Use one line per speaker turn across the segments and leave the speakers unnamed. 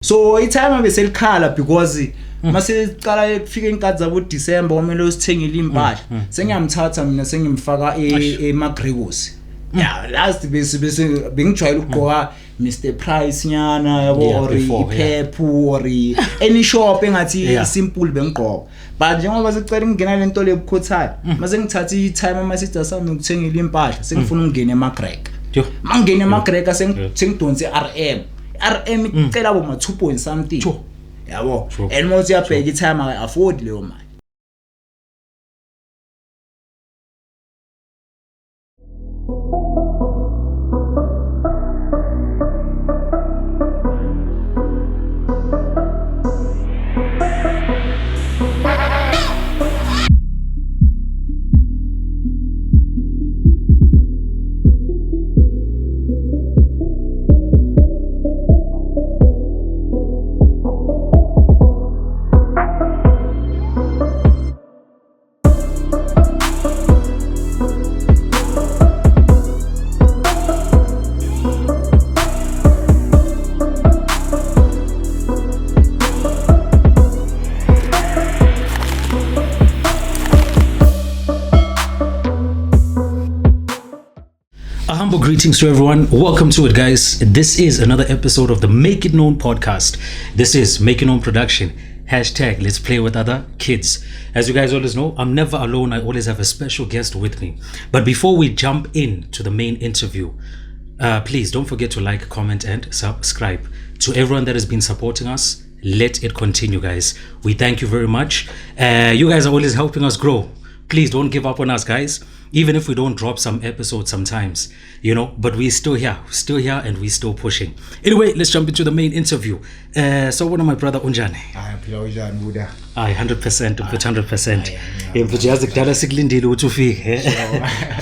So i-timer beselikhala because mase siqala kufika inkathi zabo December kumele usithengele impahla. Sengiyamthatha mina, sengimfaka ema-Gregos. Yeah, last bese bengijwayele ukugqoka Mr Price nyana, yabo, or
before, yeah.
iPep or any shop engathi simple bengigqoka, but njengoba sicela ukungena lento lebukhothana, mase ngithatha i-time ama-sister sami ukuthengela impahla, sengifuna ukungena ema-Greg.
Yo.
Mangena ema-Greg, sengidonse i-RM, i-RM icela boma 2 point something, yabo. And mawuthi uyabheka i-timer akayi-afford leyo mali.
A humble greetings to everyone. Welcome to it, guys. This is another episode of the Make It Known podcast. This is Make It Known Production. #Let'sPlayWithOtherKids. As you guys always know, I'm never alone. I always have a special guest with me. But before we jump in to the main interview, please don't forget to like, comment, and subscribe. To everyone that has been supporting us, let it continue, guys. We thank you very much. You guys are always helping us grow. Please don't give up on us, guys. Even if we don't drop some episodes sometimes, but we're still here, still here, and we're still pushing. Anyway, let's jump into the main interview. So, one of my brother, unjani?
Hayi, phila, unjani buda?
Hayi, 100%, mfethu, 100%. Mfethu, yazi kudala sikulindile ukuthi ufike.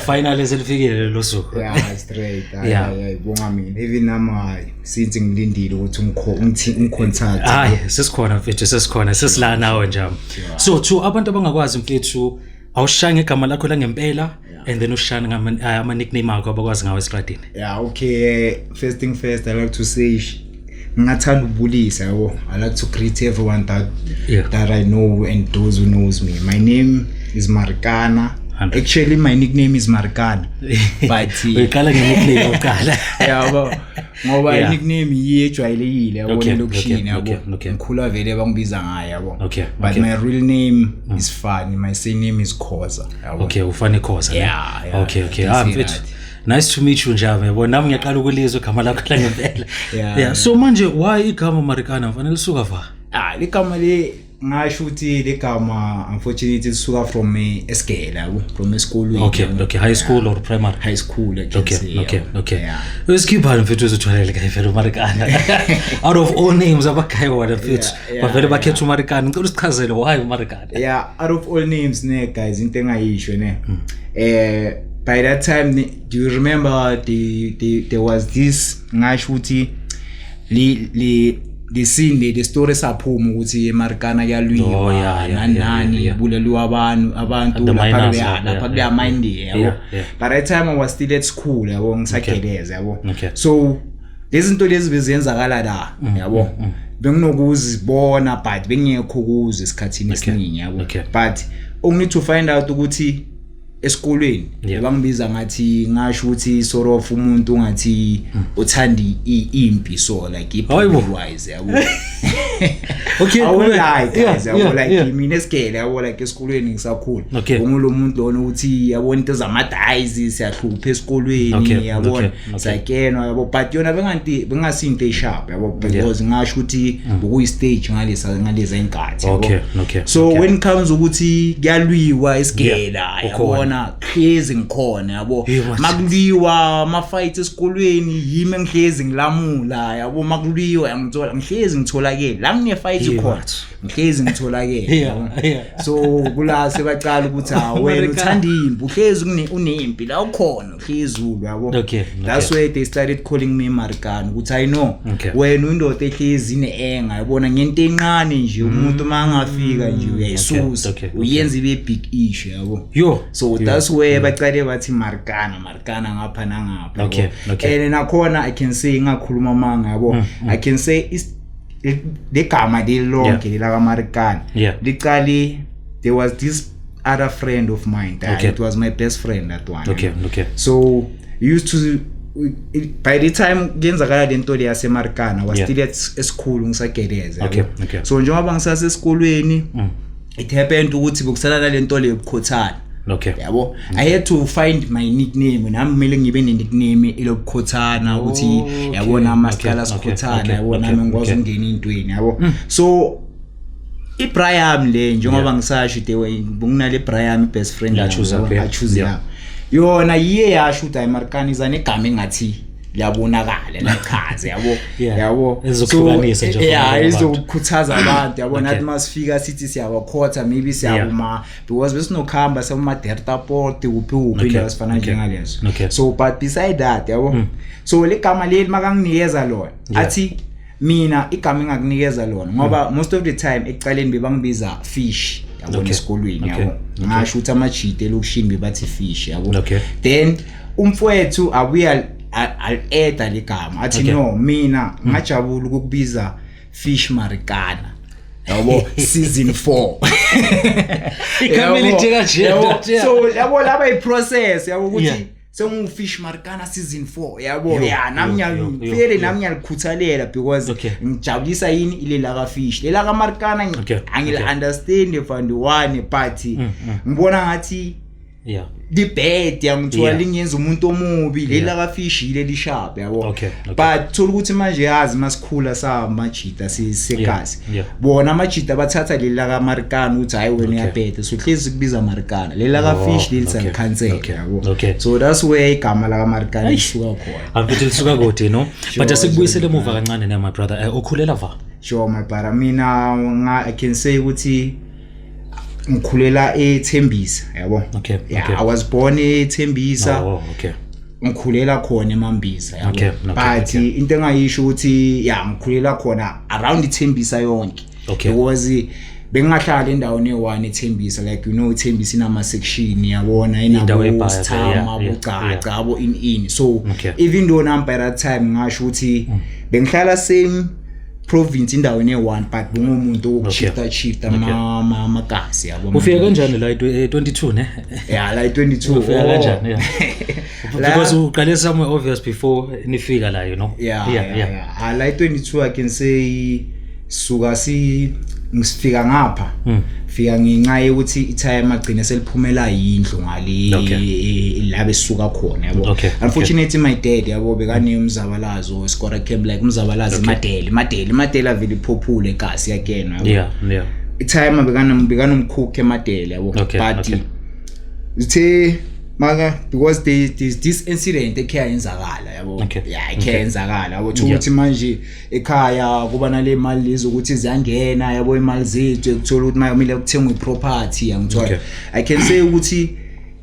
Finally selifikile lelo suku.
Yeah, straight. Hayi, bonga mina, even nami, hayi, since ngilindile ukuthi ungi-contact.
Hayi, sesikhona mfethu, sesikhona, sesila nawe nje. So to abantu abangakwazi mfethu, awushaya ngegama lakho langempela and then ushaya ama nickname akho abakwazi ngawo estradini.
Yeah, okay, first thing first, I like to say ngingathanda ukubulisa, yabo. I like to greet everyone that that I know and those who knows me. My name is Marikana.
100.
Actually, my nickname is Marikana, but
Uyiqala nge-nickname uqala.
Yabo, ngoba i-nickname yiyo ejwayelekile, yabo, elokishini, yabo. Ngikhula vele bangibiza ngayo, yabo. But my real name is Fani. My surname is Khoza, yabo.
Okay, uFani Khoza, ne?
Yeah,
Okay.
I can
Ah,
say
mfethu.
that.
Nice to meet you njalo, yabo. Nami ngiyaqala ukulizwa igama lakho langempela.
Yeah.
So manje why igama Marikana mfanele lisuka va?
Ah, ligama le, ngasho ukuthi legama unfortunately lisuka from esigela, yabo, from esikolweni. Yabo.
Okay, high school or primary?
High school, I can say, yabo.
Usikhiphani mfethu uzotholela kahle vele uMarikana. Out of all names abagayi wona mfethu. Bavele bakhetha uMarikana. Ngicela usichazele why uMarikana.
Yeah, out of all names ne, guys, into engayisho ne, by that time ne, do you remember there was this, ngasho ukuthi le scene, le story saphuma ukuthi eMarikana kuyalwiwa, nani nani, bulaliwa abantu
The
lapha
miners,
kuleya lapha kuleya mine, yabo. By that time I was still at school, yabo, ngisageleza, yabo. So lezi zinto lezi bezenzakala la, yabo, benginokuzibona but bengekho kuzo esikhathini esiningi, yabo. But only to find out ukuthi esikolweni bangibiza ngathi, ngasho ukuthi sort of umuntu ungathi uthanda impi, so like
Hayibo.
wise, yabo.
Okay,
I won't
qhubeka.
lie, guys, yabo, like mina esigele, yabo, like esikolweni ngisakhula, ungulo muntu lona ukuthi, yabona, into zamadayizi siyahlupha esikolweni, yabona, sakenwa, yabo, but yona benganti bengasinto e-sharp, yabo, because ngasho ukuthi bokuyi stage ngalesa inkathi, yabo. So when it comes ukuthi kuyalwiwa esigela,
Ukhona.
yabona, hlezi ngikhona, yabo.
Hey, what?
Makuliwa ama fight esikolweni, yimi engihlezi ngilamula, yabo. Makuliwa ngithola ngihlezi ngitholakele la ngine fight
Hey,
khona,
what?
ngihlezi ngitholakele, yabo. So kula sebaqala ukuthi ha, wena
Marikana.
uthanda impi, uhlezi unempi la ukhona, uhlezi ulwa, yabo. That's why they started calling me Marikana, ukuthi I know wena uyindoda ehlezi ine-anger, yabona, ngento encane nje umuntu mangafika nje uyayisusa, uyenza ibe big issue, yabo.
Yo.
So that's where baqale bathi Marikana, Marikana ngapha nangapha, yabo.
Okay.
And nakhona I can say, ngakhuluma manga, yabo, I can say Legama lelonke lelakaMarikana licale, there was this other friend of mine that it was my best friend, that one. So he used to, by the time kuyenzakala lento le yaseMarikana, was still at esikhulu, ngisageleza, yabo. So njengoba ngisasesikolweni, it happened ukuthi bekusala nalento le yobukhothana, yabo. I had to find my nickname. Nami kumele ngibe ne-nickname elobukhothana ukuthi, yabo, nami asiqala sikhothana, yabo, nami ngikwazi ukungena intweni, yabo. So ibra yami le, njengoba ngisasho, the way bunginale bra yami, best friend yami,
Ya-choose
yabo,
up, yeah.
a-choose yami. Yona yiye yasho ukuthi, "Hayi Marikana, iza negama engathi liyabonakala, lachaze," yabo. Yabo.
Ezokuhlukanisa nje
So,
from
yeah,
abanye abantu.
izokukhuthaza abantu, yabo. Nathi masifika sithi siyabakhotha, maybe siyabuma, because besinokuhamba siyabuma Delta Port, kuphi kuphi, indawo ezifana njengalezo. So but beside that, yabo, so le gama leli makanginikeza lona, athi mina igama engakunikeza lona, ngoba most of the time ekuqaleni bebangibiza Fish, yabo, esikolweni, yabo. Ngasho ukuthi amajita elokishini bebathi Fish, yabo. Then umfowethu abuya al-eda legama, athi, "No, mina ngajabula ukukubiza Fish Marikana, yabo, season 4."
Igama elide kanje,
Yabo,
yeah.
so yabo, laba i-process, yabo, ukuthi sengu-Fish Marikana season 4, yabo. Ya, nami ngiyalifele, nami ngiyalikhuthalela because ngijabulisa yini ilela ka-Fish, lela ka-Marikana angili-understand fund one, but ngibona ngathi libad yangithola, lingenza umuntu omubi lela ka-Fish, yile lisharp, yabo. But thola ukuthi manje, yazi, masikhula samajita sekazi, bona amajita bathatha leli lakaMarikana ukuthi, "Hayi wena, uyabheda," so hlezi kubiza Marikana. Leli laka-Fish leli salikhansela, yabo. So that's where igama lakaMarikana lisuka khona.
Amfethu, lisuka kude, no? But asikubuyisele emuva kancane ne, my brother. Ukhulela va?
Sure, my brother. Mina I can say ukuthi ngikhulela eThembisa, yabo. Yeah, I was born eThembisa. Ngikhulela khona eMambisa, yabo. But into engayisho ukuthi, ya, ngikhulela khona around iThembisa yonke, because bengingahlala endaweni eyi-one eThembisa. Like, you know, iThembisa inama section, yabona,
Indawo
inabo
ebhaya,
Sithama, abocaca, abo in in so even though nami by that time ngasho ukuthi bengihlala same province, endaweni eyi-one, but bengumuntu wokushifta shifta amakasi, yabo.
Ufika kanjani la 22 ne?
Yeah, la 22.
Ufika
Oh.
kanjani, yeah? Because uqale somewhere obvious before nifika la.
Yeah. Ah, la 22, I can say suka si ngisifika ngapha, fika ngenxa yokuthi i-timer agcine seliphumela yindlu ngale la besuka khona, yabo. Unfortunately my dad, yabo, bekane umzabalazo score camp, like umzabalazo imadele imadele imadele avele iphophule kasi again, yabo. I-timer bekanomkhukhu emadele, yabo. But ithe maka, because there's this incident ekhaya yenzakala, yabo. Yeah, ekhaya yenzakala, yabo, ukuthi manje ekhaya kuba nale mali lezi ukuthi ziyangena, yabo, imali zethu, ekuthola ukuthi manje kumele kuthengwe iproperty, yangithola. I can say ukuthi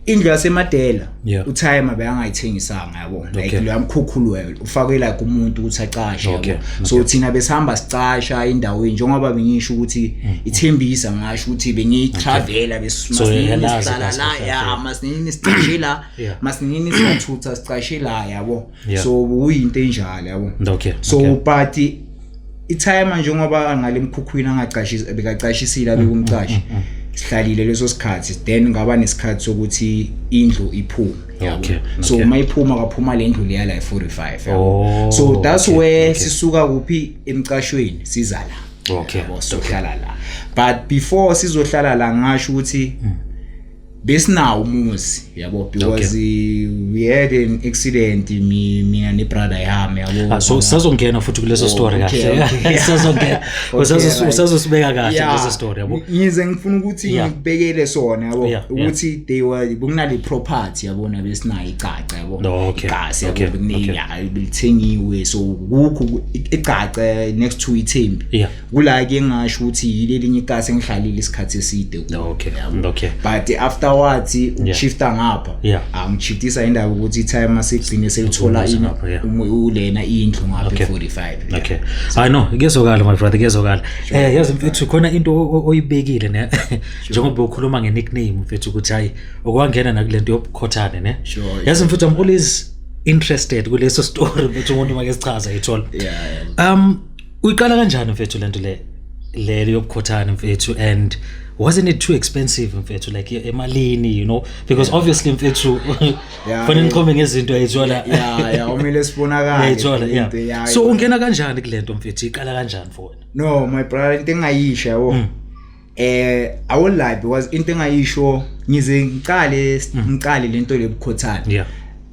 indlu yaseMadela utimer beyangayithengisanga, yabo, like lo yamkhukhulu ufake like umuntu ukuthi acashe, yabo. So thina besihamba sicasha endaweni, njengoba bengisho ukuthi iThembisa, ngasho ukuthi bengiyitravela.
So, uyalazi
Besihlala
kahle
la,
kahle,
ya,
yeah.
masinini sicashe la, masinini siyathutha sicashe la, yabo. So kuyinto enjalo, yabo. So but itimer njengoba ngale mkhukhwini angacashisi, bekacashisile, abekumcashi, sihlalile leso sikhathi, then ngaba nesikhathi sokuthi indlu iphume, yabo. So mayiphuma, kwaphuma le ndlu leya la e45, yabo. So that's where sisuka kuphi emcashweni siza la, yabo, sohlala la. But before sizohlala la, ngasho ukuthi besinawo umuzi, yabo, because we had an accident, mina nebrother yami, yabo.
Ah, so sazongena futhi kuleso story
Okay,
kahle.
Okay.
Sazongena.
Okay, right.
Usazosibeka kahle kuleso story, yabo.
Ngize ngifuna ukuthi ngikubekele sona, yabo, ukuthi they were bekunale property, yabona, besinayo icaca, yabo.
No, okay.
Igasi, yabo, ya, belithengiwe, so kukho icaca next to iThembi. Kula ke ngasho ukuthi yilelinye ikasi engihlalile isikhathi eside kulo, yabo. But afterwards ukushifta ngapha, angishiftisa indaba ukuthi i-timer sigcine selithola
Umuzi ngapha, yeah.
ulena indlu ngapha e45, yeah.
Okay. I know, kuyezwakala, my brother, kuyezwakala. Yazi mfethu, khona into oyibekile ne, njengoba ukhuluma nge nickname, mfethu, ukuthi hayi okwangena nakulento yobukhothane ne. Yazi mfethu, I'm always interested kuleso story, mfethu, umuntu make sichaza ithola.
Yeah.
Uyiqala kanjani, mfethu, lento le yobukhothana, mfethu, and wasn't it too expensive, mfethu, like emalini, because obviously, mfethu, fanele nichome ngezinto ayithola.
Yeah, kumele sibonakale.
Ayithola, yeah.
Into, yeah.
So ungena kanjani kulento, mfethu? Iqala kanjani for wena?
No, my brother, into engayisho, yabo, I won't lie, because into engayisho, ngize ngiqale lento lebukhothana,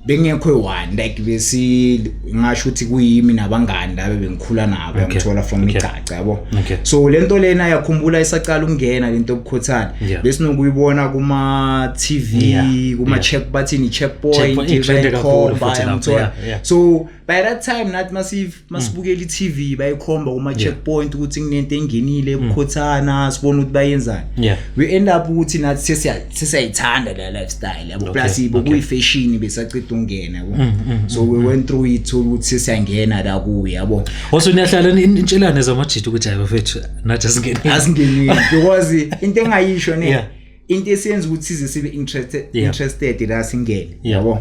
bengekho one, like besi ngasho ukuthi kuyimi nabangani laba bengikhula nabo, ngithola from icaca, yabo. So lento lena, yakhumbula isaqala ukungena lento obukhothana, besinokuyibona kuma TV, kuma check, bathini, checkpoint.
Checkpoint, i-trend kakhulu
bayikhomba,
futhi lapho,
yangithola. So by that time nathi masibukela i-TV, bayikhomba kuma checkpoint ukuthi kunento engenile ebukhothana, sibona ukuthi bayenzani. We end up ukuthi nathi sesiyayithanda la lifestyle, yabo. Plus bokuyi-fashion besaceda ukungena, yabo. So we went through it ukuthi sesiyangena la kuyo, yabo.
Also niyahlala nitshelane zamajita ukuthi hayi bafethu, nathi asingenile.
Asingenile, because into engayisho ne, into esiyenza ukuthi size sibe interested interested la singene, yabo,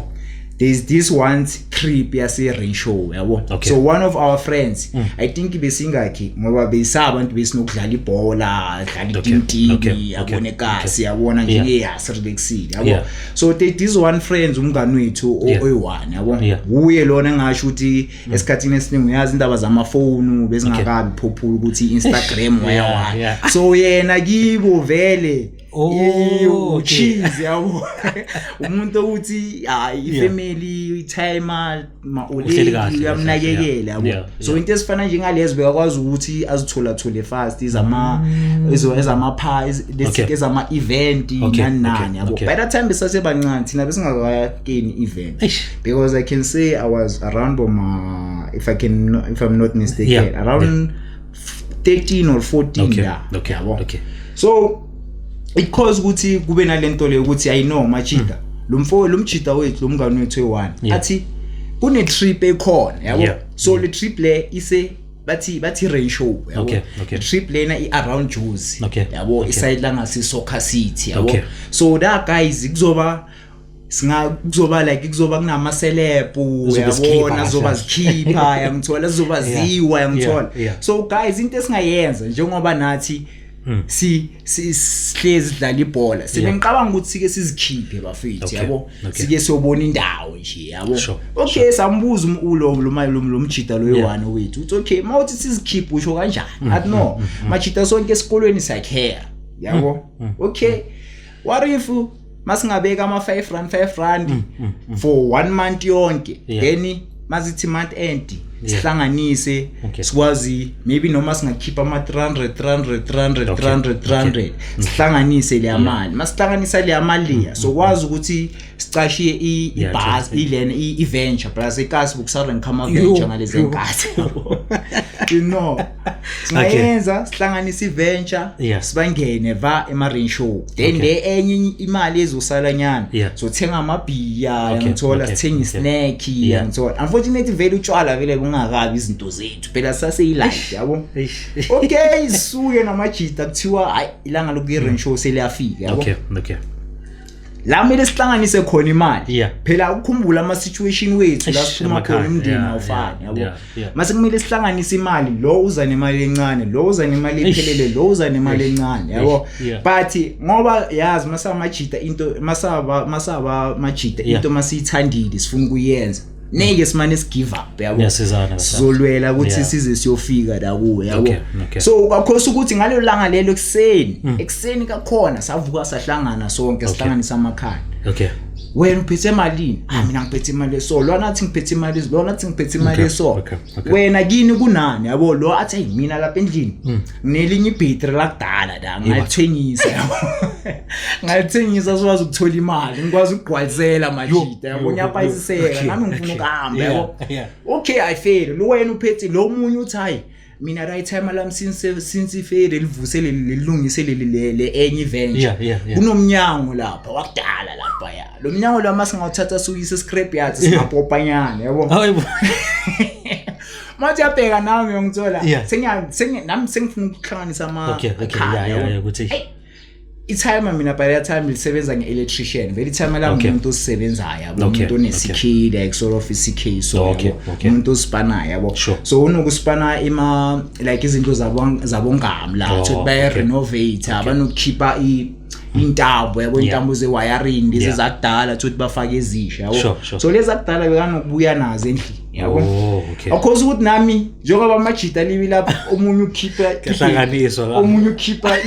there's this one trip yase Range Show, yabo. So one of our friends, I think besingakhi, ngoba besabantu besinokudlala ibhola, dlala itintini, yabona, ekasi, yabona, nje yasirelaxile, yabo. So there this one friends, umngani wethu oyi-one, yabo. Uye lona engasho ukuthi esikhathini esiningi, uyazi indaba zamafoni bezingakabi popular, ukuthi i-Instagram waya. So yena kibo vele ucheese, yabo, umuntu ukuthi hayi, ifamily i-timer ma
Uhleli kahle,
uyamnakekela, yabo. So into esifana njengalezo bekakwazi ukuthi azithola thole fast, izama ezama pha ezama event, nani nani, yabo. By that time besasebancane thina, besingakakeni event, because I can say I was around boma, if I'm not mistaken, around 13 or 14. Yeah, yabo. So it cause ukuthi kube nalento le ukuthi, I know machita lo mfo, lo mchita wethu, lo mngani wethu eyi-one, athi kune trip ekhona, yabo. So le trip le ise bathi Rain Show, yabo. Trip lena i around Jozi, yabo, iside la ngase Soccer City, yabo. So that guys kuzoba singa kuzoba like kuzoba kunama celeb,
Kuzobe zikhipha
uyabona,
kahle
zoba
kahle.
zikhipha, yangithola, zizoba ziwa, yangithola. So guys, into esingayenza, njengoba nathi si sihlezi sidlala ibhola, sebengicabanga ukuthi sike sizikhiphe, bafethu, yabo, sike siyobona indawo nje, yabo. Okay, sambuza ulo lo mjida lo one wethu, uthi okay, mawuthi sizikhiphe usho kanjani? Athi no, machita, sonke esikolweni siyakhera, yabo. Okay, what if masingabeka ama 5 rand, 5 rand for one month yonke, then mazithi month end sihlanganise, sikwazi maybe noma singakhipha ama 300, 300, 300, 300, 300, sihlanganise leya mali. Masihlanganisa leya mali leya, sokwazi ukuthi sicashiye ibus, ilena i-venture, plus ekasi bukusara ama venture ngalezi nkathi, singayenza sihlanganise i-venture, sibangene va ema-rain show, then le enye imali ezosala nyana, sothenga amabhiya, ngithola, sithenga isnack, ngithola. Unfortunately vele utshwala vele bungakabi izinto zethu phela, saseyilight, yabo. Okay, sisuke namajita, kuthiwa hayi, ilanga lokuyi-rain show seliyafika, yabo. La kumele sihlanganise khona imali, phela ukukhumbula ama-situation wethu la siphuma
emakhaya,
khona, umndeni awufani, yabo. Mase kumele sihlanganise imali, lo uza nemali encane, lo uza nemali ephelele, lo uza nemali encane, yabo. But ngoba yazi masamajita into, masaba majita, into masiyithandile sifuna ukuyenza, neke simane sigive up, yabo.
Niyasizana kahle.
Sizolwela ukuthi size siyofika la kuwe, yabo. So kwakhosa ukuthi ngalelo langa lelo ekuseni, ekuseni kakhona savuka, sahlangana sonke, sihlanganisa amakhanda. Wena uphethe malini? Ah, mina ngiphethe imali eso. Lona athi ngiphethe imali eso, lona athi ngiphethe imali eso. Wena kini kunani, yabo? Lo athi hey, mina lapha endlini nginelinye ibhetri lakudala la, ngalithengisa, yabo, ngalithengisa sikwazi ukuthola imali, ngikwazi ukugcwalisela majita, yabo, ngiyapayisiseka, nami ngifuna ukuhamba, yabo. Okay, I fail lo, wena uphethe lo munye uthi hayi, mina right time lami since ifele livuse lilungise leli le enye venture, kunomnyango lapha wakudala lapha, ya, lo mnyango lo masingawuthatha suyise scrap yard, singapopanyana, yabo.
Hayibo.
Mathi yabheka nami ngithola sengiya nami sengifuna ukuhlanganisa ama
Okay,
ekhaya, yabo.
Ukuthi
Hey, I-timer mina by that time lisebenza nge-electrician vele. I-timer la umuntu osisebenzayo, yabo, umuntu one-CK, like sort of i-CK, so yabo, umuntu osipanayo, yabo. So unokuspana ima like izinto zabongami la, ukuthi baye-renovate, banokukhipha intambo, yabo, intambo ze-wiring lezi zakudala, ukuthi bafake ezisha, yabo. So lezi zakudala bekanokubuya nazo endlini, yabo.
Oh, okay.
Of course ukuthi nami njengoba amajita libi lapha, omunye ukhipha
Kuhlanganiswa la.
omunye ukhipha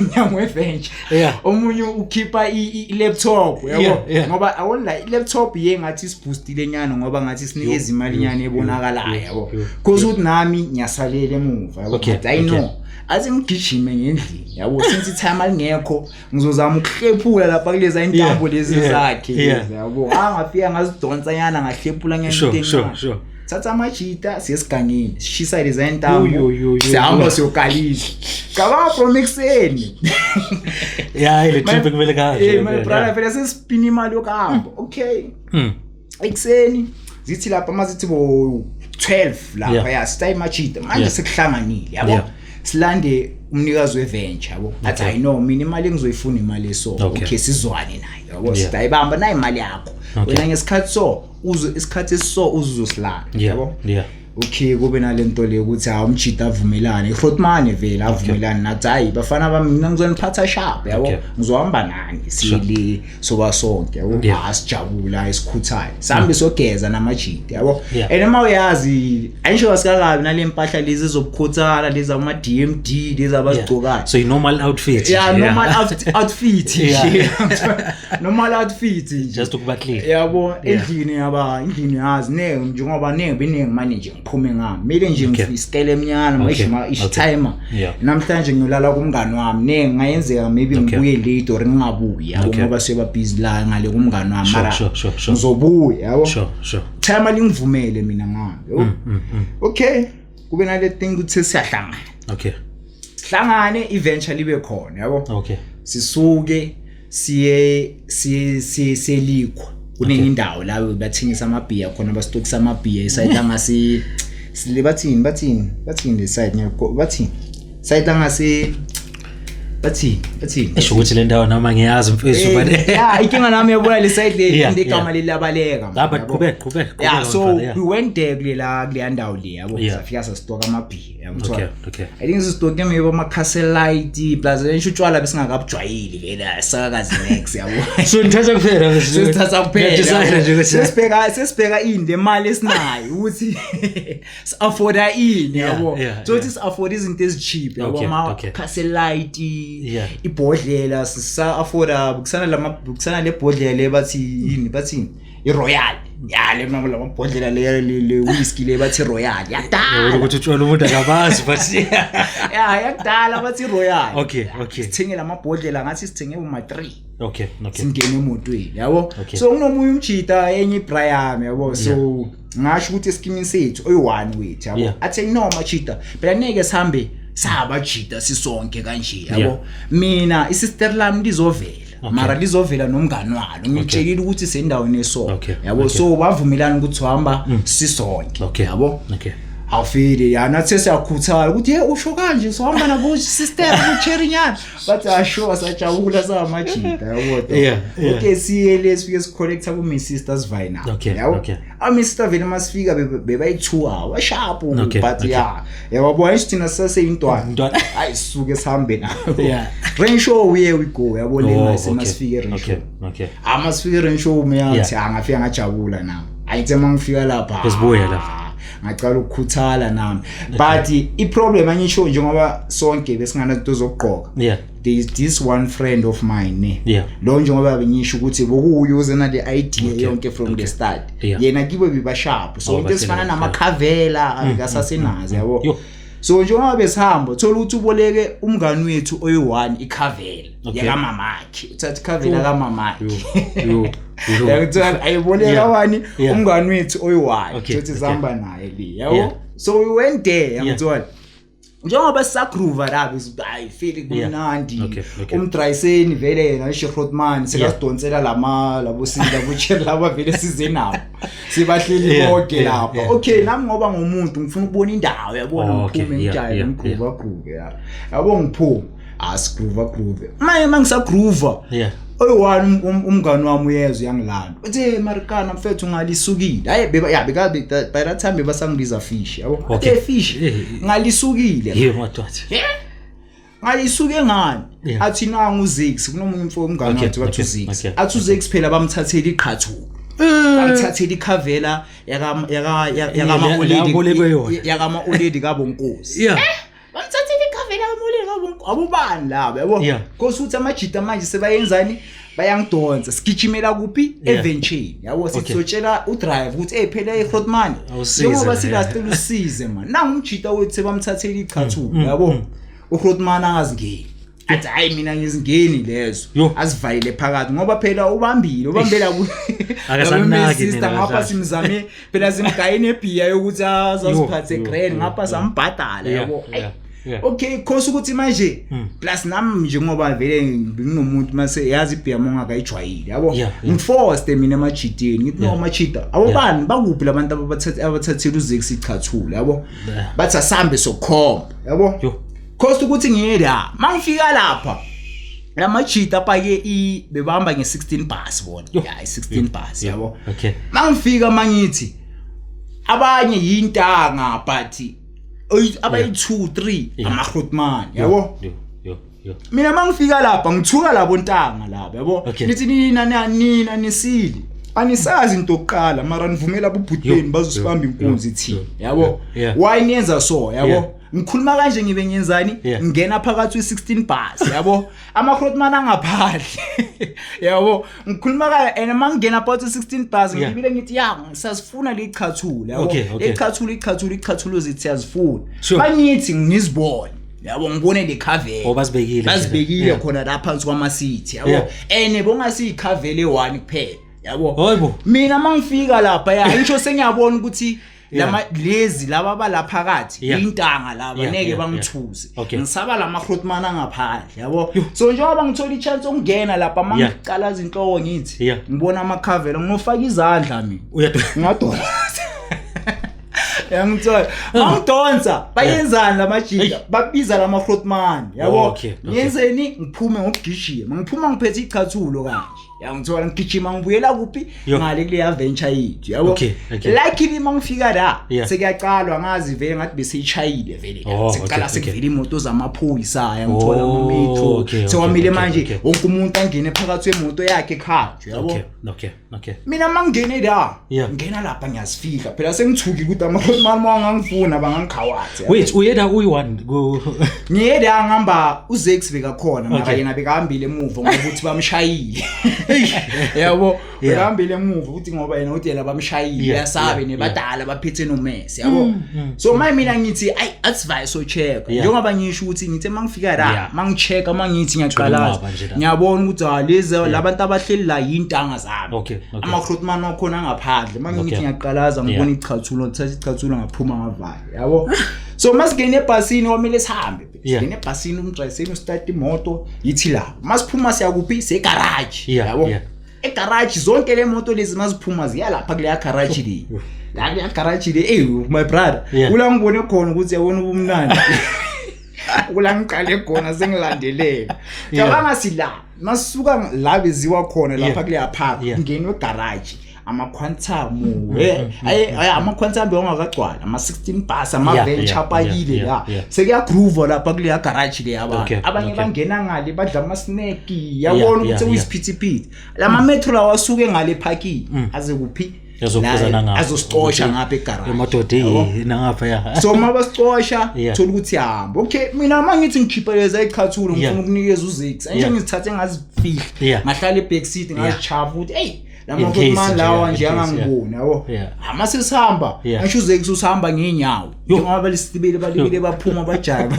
umnyango we-venture, omunye ukhipha i-laptop, yabo, ngoba awona i-laptop ye ngathi siboostile nyana, ngoba ngathi sinikeza imali nyana ebonakalayo, yabo, cause ukuthi nami ngiyasalela emuva, yabo. But I know athi ngigijime ngendlini, yabo, since i-time alingekho, ngizozama ukuhlephula lapha kuleza intambo lezi zakhe lezi, yabo. Angafika ngazidonsa nyana, ngahlephula nyana into encane. Thatha amajita, siye esigangeni, sishisa leza intambo.
Yo, yo, yo, yo,
Sihamba
yo.
siyokalisa, cabanga, from ekuseni.
Yeah, ile trip kumele kanje.
Eh, my brother, phela sesipina imali yokuhamba, okay. Ekuseni zithi lapha mazithi bo 12 lapha, ya, sitayi majita manje, sekuhlanganile, yabo. Silande umnikazi weventure, yabo, athi, "I know mina imali engizoyifuna, imali eso." Okay, sizwane naye, yabo. Sidayibamba nayi imali yakho wena ngesikhathi, so uzo isikhathi esiso uzosilanda, yabo. Okay, kube nalento le ukuthi hawu, umjita avumelane, iHrotmane vele avumelane nathi, "Hayi bafana bami, mina ngizoniphatha sharp, yabo. Ngizohamba nani, sile soba sonke, yabo." Asijabula, esikhuthayo, sihambe sogeza namajita, yabo. And uma uyazi ayisho asikakabi nale mpahla lezi zobukhuthana, lezi ama DMD lezi abazigcokayo.
So i-normal outfit.
Yeah, normal outfit nje, normal outfit nje.
Just ukuba clean.
Yabo, endlini yaba endlini, yazi ne njengoba ne beningi manje nje, ngiphume ngami kumele nje ngifiskele emnyana manje timer. Namhlanje ngiyolala kumngani wami, ne ngayenzeka maybe ngibuye late or ngingabuyi, yabo, ngoba seba busy la ngale kumngani wami, mara
sure, sure, sure.
ngizobuya, yabo. Timer lingivumele mina ngami, yabo. Okay, kube nale thing ukuthi siyahlangana. Sihlangane, i-venture libe khona, yabo. Sisuke siye selikhwa kunenye indawo la bathengisa amabhiya khona, bastokisa amabhiya e-side angasi sile, bathini le side, ngiyakho bathini side angasi, bathini.
Esho ukuthi le ndawo noma ngiyazi mfethu, but
Yeah, inkinga nami, yabona le side le, igama leliyabaleka.
Ah, but qhubeka, qhubeka.
Yeah,
qhubeka,
so
brother, yeah.
we went there kulela kuleya ndawo le, yabo. Safika sastoka amabhiya, yangithola. I think sistoke maybe ama Castle Lite plus ngisho utshwala besingakabujwayeli vele, asakazi next, yabo.
So nithatha kuphela.
Sesithatha kuphela.
Niyadecide nje ukuthi
Sesibheka ini le mali esinayo ukuthi si-afforda ini, yabo. So ukuthi si-afford izinto ezi-cheap, yabo, ama Castle Lite, ibhodlela sisa-afforda kusana lama kusana le bhodlela le bathi yini, bathi i-Royal ya, le lamabhodlela le whisky le bathi Royal
Yabona
yakudala.
Ukuthi utshwala umuntu akabazi, but
Ya, yakudala bathi Royal.
Okay.
Sithenge lamabhodlela, ngathi sithenge uma 3. Singene emotweni, yabo. So kunomunye umjita, enye iBrian, yabo, so ngasho ukuthi esikimini sethu oyi-one wethu, yabo, athi, "No majita, phela neke sihambe sabajita sisonke kanje, yabo. Mina isister lami lizovela, mara lizovela nomngani walo, ngitshelile ukuthi sendaweni eso, yabo." So bavumelana ukuthi uhamba sisonke, yabo. Awufile ya, nathi siyakhuthala ukuthi hey, usho kanje, sohamba nabo sister ku-cherry nyana, bathi asho, sajabula samajita, yabo. Okay, siye le, sifike sicollecta ku my sister, sivaye nabo, yabo. Ama sister vele masifika bebayi-2 hour sharp, but yeah, yabona nje thina saseyintwana.
Intwana.
Hayi, sisuke sihambe nabo. Renshaw, here we go, yabo, le mase masifike eRenshaw. Ama sifike eRenshaw, umeyathi angafika ngajabula nami, ayithe mangifika lapha,
Besibuya lapha.
Ngacala ukukhuthala nami, but i-problem angisho njengoba sonke besinganazinto zokugqoka, there is this one friend of mine, ne, lo njengoba bengisho ukuthi bokuyo uze nale idea yonke from the start. Yena kibo bebasharp, so
Oh,
into esifana
bahleli,
namakhavela abekasasenazo, yabo.
Yo.
So njengoba besihamba, thola ukuthi uboleke umngani wethu oyi-one ikhavela yakamamakhe, uthatha ikhavela kamamakhe.
Yo. Yo.
Yakuthola ayiboleka wani, umngani wethu oyi-one, thothi sihamba naye le, yabo. So we went there, yangithola. Njengoba sisagroova la, hayi feel kumnandi.
Okay.
Umdrayiseni vele yena ishe Grootman sekasidonsela lama labo sinda buchela laba vele size nabo, sibahleli bonke lapha. Okay, nami ngoba ngumuntu ngifuna ukubona indawo, yabona. Ngiphume, ngijaye, ngigroove groove ya, yabo, ngiphuma, asigroove groove manje mangisagroova, oyi-one umngani wami uyezwa, uyangilanda, uthi, "Hey Marikana mfethu, ngalisukile." Hayi, beba ya beka by that time bebasangibiza Fish, yabo. Uthi, "Fish, ngalisukile."
Yeah, madoda.
Ngalisuke ngani? Athi nangu uZix, kunomunye umfo, umngani wathi, wathi uZix, athi uZix phela bamthathela iqhathulo, bamthathela ikhavela yaka yaka yakama
Le abolekwe yona.
Yakama oledi kabonkosi. Bamthathela ikhavela yakama oledi kabonkosi, abobani laba, yabo. Nkosi uthi amajita manje sebayenzani? Bayangidonsa, sigijimela kuphi? Eventure, yabo. Sithotshela udrive ukuthi, hey phela eGrootman,
Awusize
njengoba
la,
sila, sicela usize man, nangu umjita wethu sebamthathela ichathulo, yabo. UGrootman angazingeni, athi hayi, mina ngizingeni lezo. Azivalele phakathi ngoba phela ubambile, ubambela ku
Akasanaki
sister
nina
ngapha.
kahle.
Simzame phela, simgaye nebhiya yokuthi azaziphathe grand ngapha, sambhadala, yabo. Okay, khosi ukuthi manje plus nami nje ngoba vele nginomuntu mase yazi ibhiya mongakayijwayile, yabo. Ngiforced mina emajiteni, ngithi no, amajita awobani, bakuphi labantu abathathela uZix ichathula, yabo? Bathi asambe sokhomba, yabo. Khosi ukuthi ngiye la, mangifika lapha lamajita apake i bebamba nge-16 bus bona. Ya, i-16 bus, yabo. Mangifika mangithi abanye yintanga, but abayi-2 3 ama-Grootman, yabo.
Yo yo yo.
Mina mangifika lapha ngithuka labo ntanga laba, yabo. Nithi nina nisile, anisazi into yokuqala, mara nivumela abubhuti benu bazosibamba inkunzi thina, yabo. Why niyenza so, yabo? Ngikhuluma kanje ngibe ngiyenzani? Ngena phakathi kwe-16 bus, yabo, ama-Grootman angaphandle, yabo. Ngikhuluma ka and mangingena phakathi kwe-16 bus, ngibile ngithi ya, sasifuna lichathulo, yabo. Lichathulo, ichathulo, ichathulo zithi siyazifuna. Bangithi ngizibone, yabo, ngibone le khavela.
Oh, bazibekile.
Bazibekile khona la phansi kwamasithi, yabo. And bongasiyikhavele one kuphela, yabo.
Hayibo.
Mina mangifika lapha, ya, ngisho sengiyabona ukuthi lama lezi laba balapha phakathi intanga laba neke bangithuze. Ngisaba lama Grootman angaphandle, yabo. So njengoba ngithola ichance yokungena lapha, mangicala izinhloko ngithi ngibona amakhavela, ngofaka izandla mina, ngadonsa, yangithola, mangidonsa bayenzani lamajita? Babiza lama Grootman, yabo. Ngiyenzeni? Ngiphume ngokugijima, ngiphuma ngiphethe ichathulo kanje, yangithola, ngigijima ngibuyela kuphi? Ngale kule adventure yethu, yabo. Luckily mangifika la, sekuyaqalwa, ngazi vele ngathi beseyishayile vele la. Sekuqala sekuvela imoto zamaphoyisa, yangithola, ama-metro. Sekwamile manje wonke umuntu angene phakathi kwemoto yakhe ekhaya, yabo. Mina mangingene la, ngena lapha ngiyazifihla phela, sengithukile ukuthi ama-Grootman mawangangifuna bangangikhawatha.
Wait, uyeda uyi-one ku
Ngiye la, ngihamba, uZex bekakhona, mara yena bekahambile emuva ngoba uthi bamshayile, yabo. Bekahambile emuva ukuthi ngoba yena uthi yena bamshayile, uyasabe, nebadala baphethe nomese, yabo. So manje mina ngithi ayi, asivaye so check. Njengoba ngisho ukuthi ngithe mangifika la, mangichecka, mangithi ngiyaqalaza,
inqwaba nje la.
Ngiyabona ukuthi ah, lezi labantu abahleli la yintanga zami. Ama-Grootman wakhona angaphandle. Mangithi ngiyaqalaza, ngibona ichathulo, ngithatha ichathulo, ngaphuma, ngavala, yabo. So masingene ebhasini, kwamele sihambe. Singene ebhasini, umdrayiseni ustart imoto, yithi la masiphuma siyakuphi? Segaraji, yabo. Egaraji zonke le moto lezi maziphuma ziya lapha kuleya garage le, la kuleya garage le. Ey my brother, kula ngibone khona ukuthi yabona ubumnandi, kula ngiqale khona sengilandelela. Cabanga sila masuka la beziwa khona lapha kuleya park, ngenwe garage, ama-Quantum, ay ama-Quantum bewangakagcwala, ama-16 bus, ama-venture apakile la. Sekuyagroova lapha kuleya garage le abantu. Abanye bangena ngale badla ama-snack, yabona, ukuthi sekuyisiphithiphithi. Lama-metro lawa asuke ngale ephakile aze kuphi?
Azophuza
La-
nangapha.
azosicosha
Ukuthi
ngapha egaraji,
emadoda
yabo.
nangapha, ya.
So uma basicosha, thola ukuthi hamba, okay, mina uma ngithi ngikhipheleza ichathulo, ngifuna ukunikeza uZix nje, ngizithathe ngazifihla, ngahlala eback seat, ngazichafa ukuthi hey,
In case
lama
nje,
lawa
yeah,
nje
in case,
angangiboni, yabo. Ama sesihamba, ngisho uZix usihamba ngenyawo, njengoba balisibili balibile baphuma bajayiva,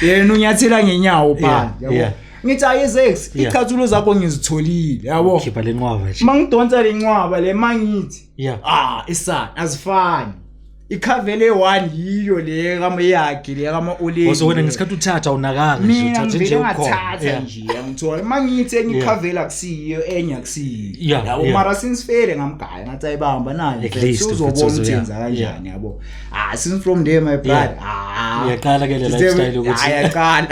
yena unyathela ngenyawo phansi, yabo. Ngithi ayi Zex, ichathulo zakho ngizitholile, yabo.
Khipha le nqwaba nje.
Mangidonsa le ncwaba le, mangithi ah, isana azifani. Ikhavele 1 yiyo le kama yakhe le kama oledi.
So wena ngesikhathi uthatha unakanga nje,
mina
uthathe nje
ngivele
ukhona.
ngathatha nje, ngithola mangithi enye ikhavela akusiyo, enye akusiyo, yabo. Mara since fele ngamgaya, ngathi ayibamba nayo,
At least
uzobona
ufethu
ukuthi
yeah.
yenza kanjani, yabo. Ah, since from there, my brother, ah,
Iyaqala ke le lifestyle ukuthi-
ayaqala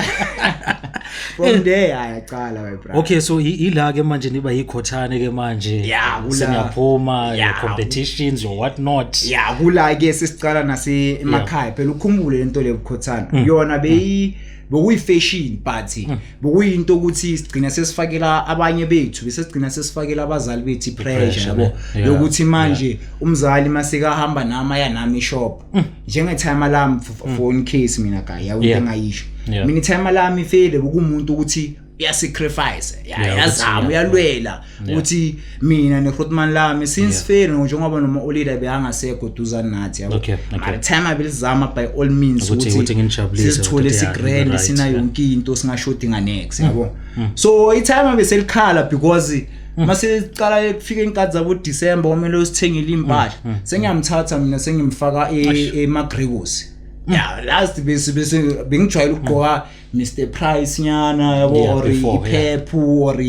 from there, ayaqala, my brother.
Okay, so ila ke manje niba yikhothane ke manje.
Yeah,
Seniyaphuma, your
Yeah.
competitions or what not.
Ya, kula ke sesicala nase emakhaya phela. Ukhumbule lento lebukhothana yona beyi bekuyi-fashion, but bekuyinto ukuthi sigcina sesifakela abanye bethu, bese sigcina sesifakela abazali bethu i-pressure,
I-pressure,
yabo,
ne? Yeah,
yokuthi manje umzali masekahamba nami, aya nami ishop, njenge-timer lami, for in case mina guy, yawo, into engayisho, mina i-timer lami fele bekuwumuntu ukuthi uyasacrifice, uyazama, uyalwela ukuthi mina nehrotman lami since fele, njengoba noma olida beyangasekho duzane nathi, yabo. Mara time abelizama by all means
Ukuthi nginijabulise,
sizithole
ukuthi, yeah,
sigrand,
right,
sina yonke into, singashodi nganex, yabo. So i-timer beselikhala because mase siqala kufika inkathi zabo December, kumele usithengele impahla, sengiyamthatha mina, sengimfaka ema-Gregos. Yeah, last bese bengijwayele ukugqoka Mr Price nyana, yabo, or
Before, yeah.
iPep or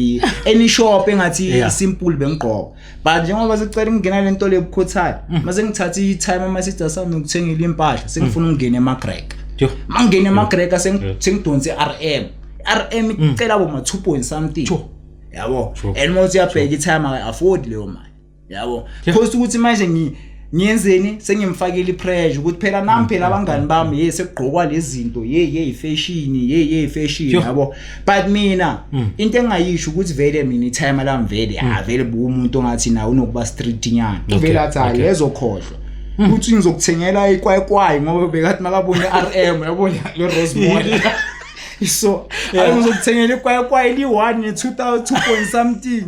any shop engathi simple bengigqoka, but njengoba sicela ukungena lento lebukhothana, mase ngithatha i-time ama-sister sami ukuthengela impahla, sengifuna ukungena ema-Greg.
Yo.
Mangena ema-Greg, sengidonse i-RM, RM icela boma 2 point something, yabo. And mawuthi uyabheka, i-timer akayi-afford leyo mali, yabo. Cause ukuthi manje ngiyenzeni, sengimfakile i-pressure ukuthi phela nami, phela abangani bami, ye, sekugqokwa lezi zinto, ye ye ifashion, ye ye ifashion, yabo. But mina into engayisho ukuthi vele mina i-timer lami vele, ya, vele buumuntu ongathi nawe unokuba street nyana, uvele athi hayi, lezokhohlwa uthi ngizokuthengela ikwayikwayi, ngoba bekathi makabone RM, yabo, le Rosemont, so hayi, ngizokuthengela ikwayikwayi li-1 nge-2000 2 point something,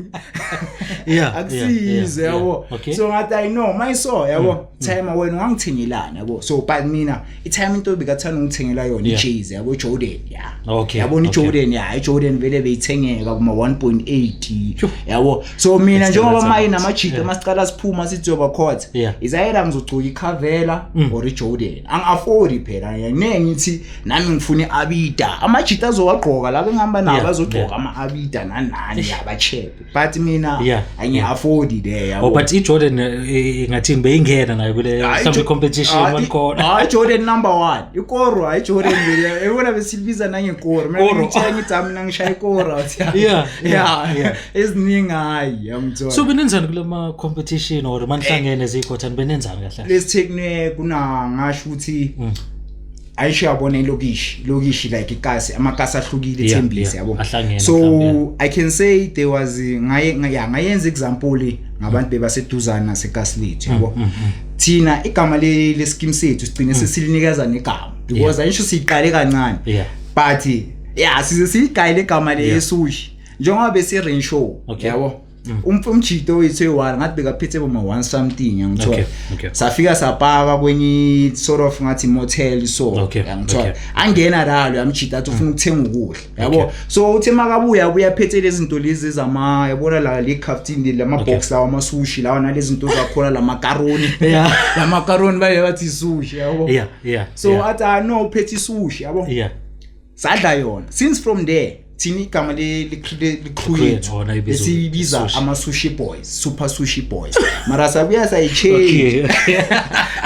akusize, yabo. So ngathi I know mayiso, yabo, timer wena ungangithengelani, yabo. So but mina i-timer into bekathanda ungithengela yona, i-Jay-Z, yabo, Jordan, yeah. Yabona, i-Jordan, yeah, i-Jordan vele beyithengeka kuma 1.8, yabo. So mina njengoba
That's a
maye
lot.
namajita, masicala siphuma sithi yoba court, izayela ngizogcoka iCarvela or iJordan, angi-afford phela ne ngithi nami ngifuna i-Abida, amajita azowagqoka laba engihamba nabo, azogqoka ama-Abida nani nani, abachephe, but mina angi-afford le, yabo.
Oh, but i-Jordan, ngathini, beyingena nayo kule
Hayi,
mhlawumbe i-competition wanikhona.
Hayi, Jordan number 1, ikoro, hayi, Jordan vele yabona besilibiza nangekoro. Mina
Koro.
ngitshela, ngithi hayi, mina ngishaya ikoro, athi
Yeah, yeah.
Eziningi hayi, yangithola.
So benenzani kule ma-competition or manihlangene ziyikhothane, benenzani kahle kahle?
Let's take ne kuna ngasho ukuthi ayisho, yabona, ilokishi, ilokishi like ikasi, amakasi ahlukile, eThembisa, yabo.
Ahlangene
So
mhlawumbe,
I can say there was ngaye ya ngayenza example ngabantu bebaseduzana nasekasi lethu, yabo. Thina igama le scheme sethu sigcine sesilinikeza negama because ayisho siyiqale kancane, but yeah, size siyigayile igama le sushi njengoba bese rain show, yabo. Umjito wethu eyi-one ngathi bekaphethe boma one something, yangithola. Safika sapaka kwenye sort of ngathi motel, so yangithola, angena la lo yamjita, athi ufuna ukuthenga ukudla, yabo. So uthe makabuya, abuya aphethe lezi zinto lezi zama, yabona la le caftin, lama box lawa ama sushi lawa, nalezi zinto zakhona, la macaroni, la macaroni baye bathi sushi, yabo. So athi, ah no, uphethe isushi, yabo. Sadla yona. Since from there, thina igama le crew
Crew
yethu
yona ibizwa
esiyibiza
sushi.
Ama-sushi boys, super sushi boys, mara sabuya sayichange,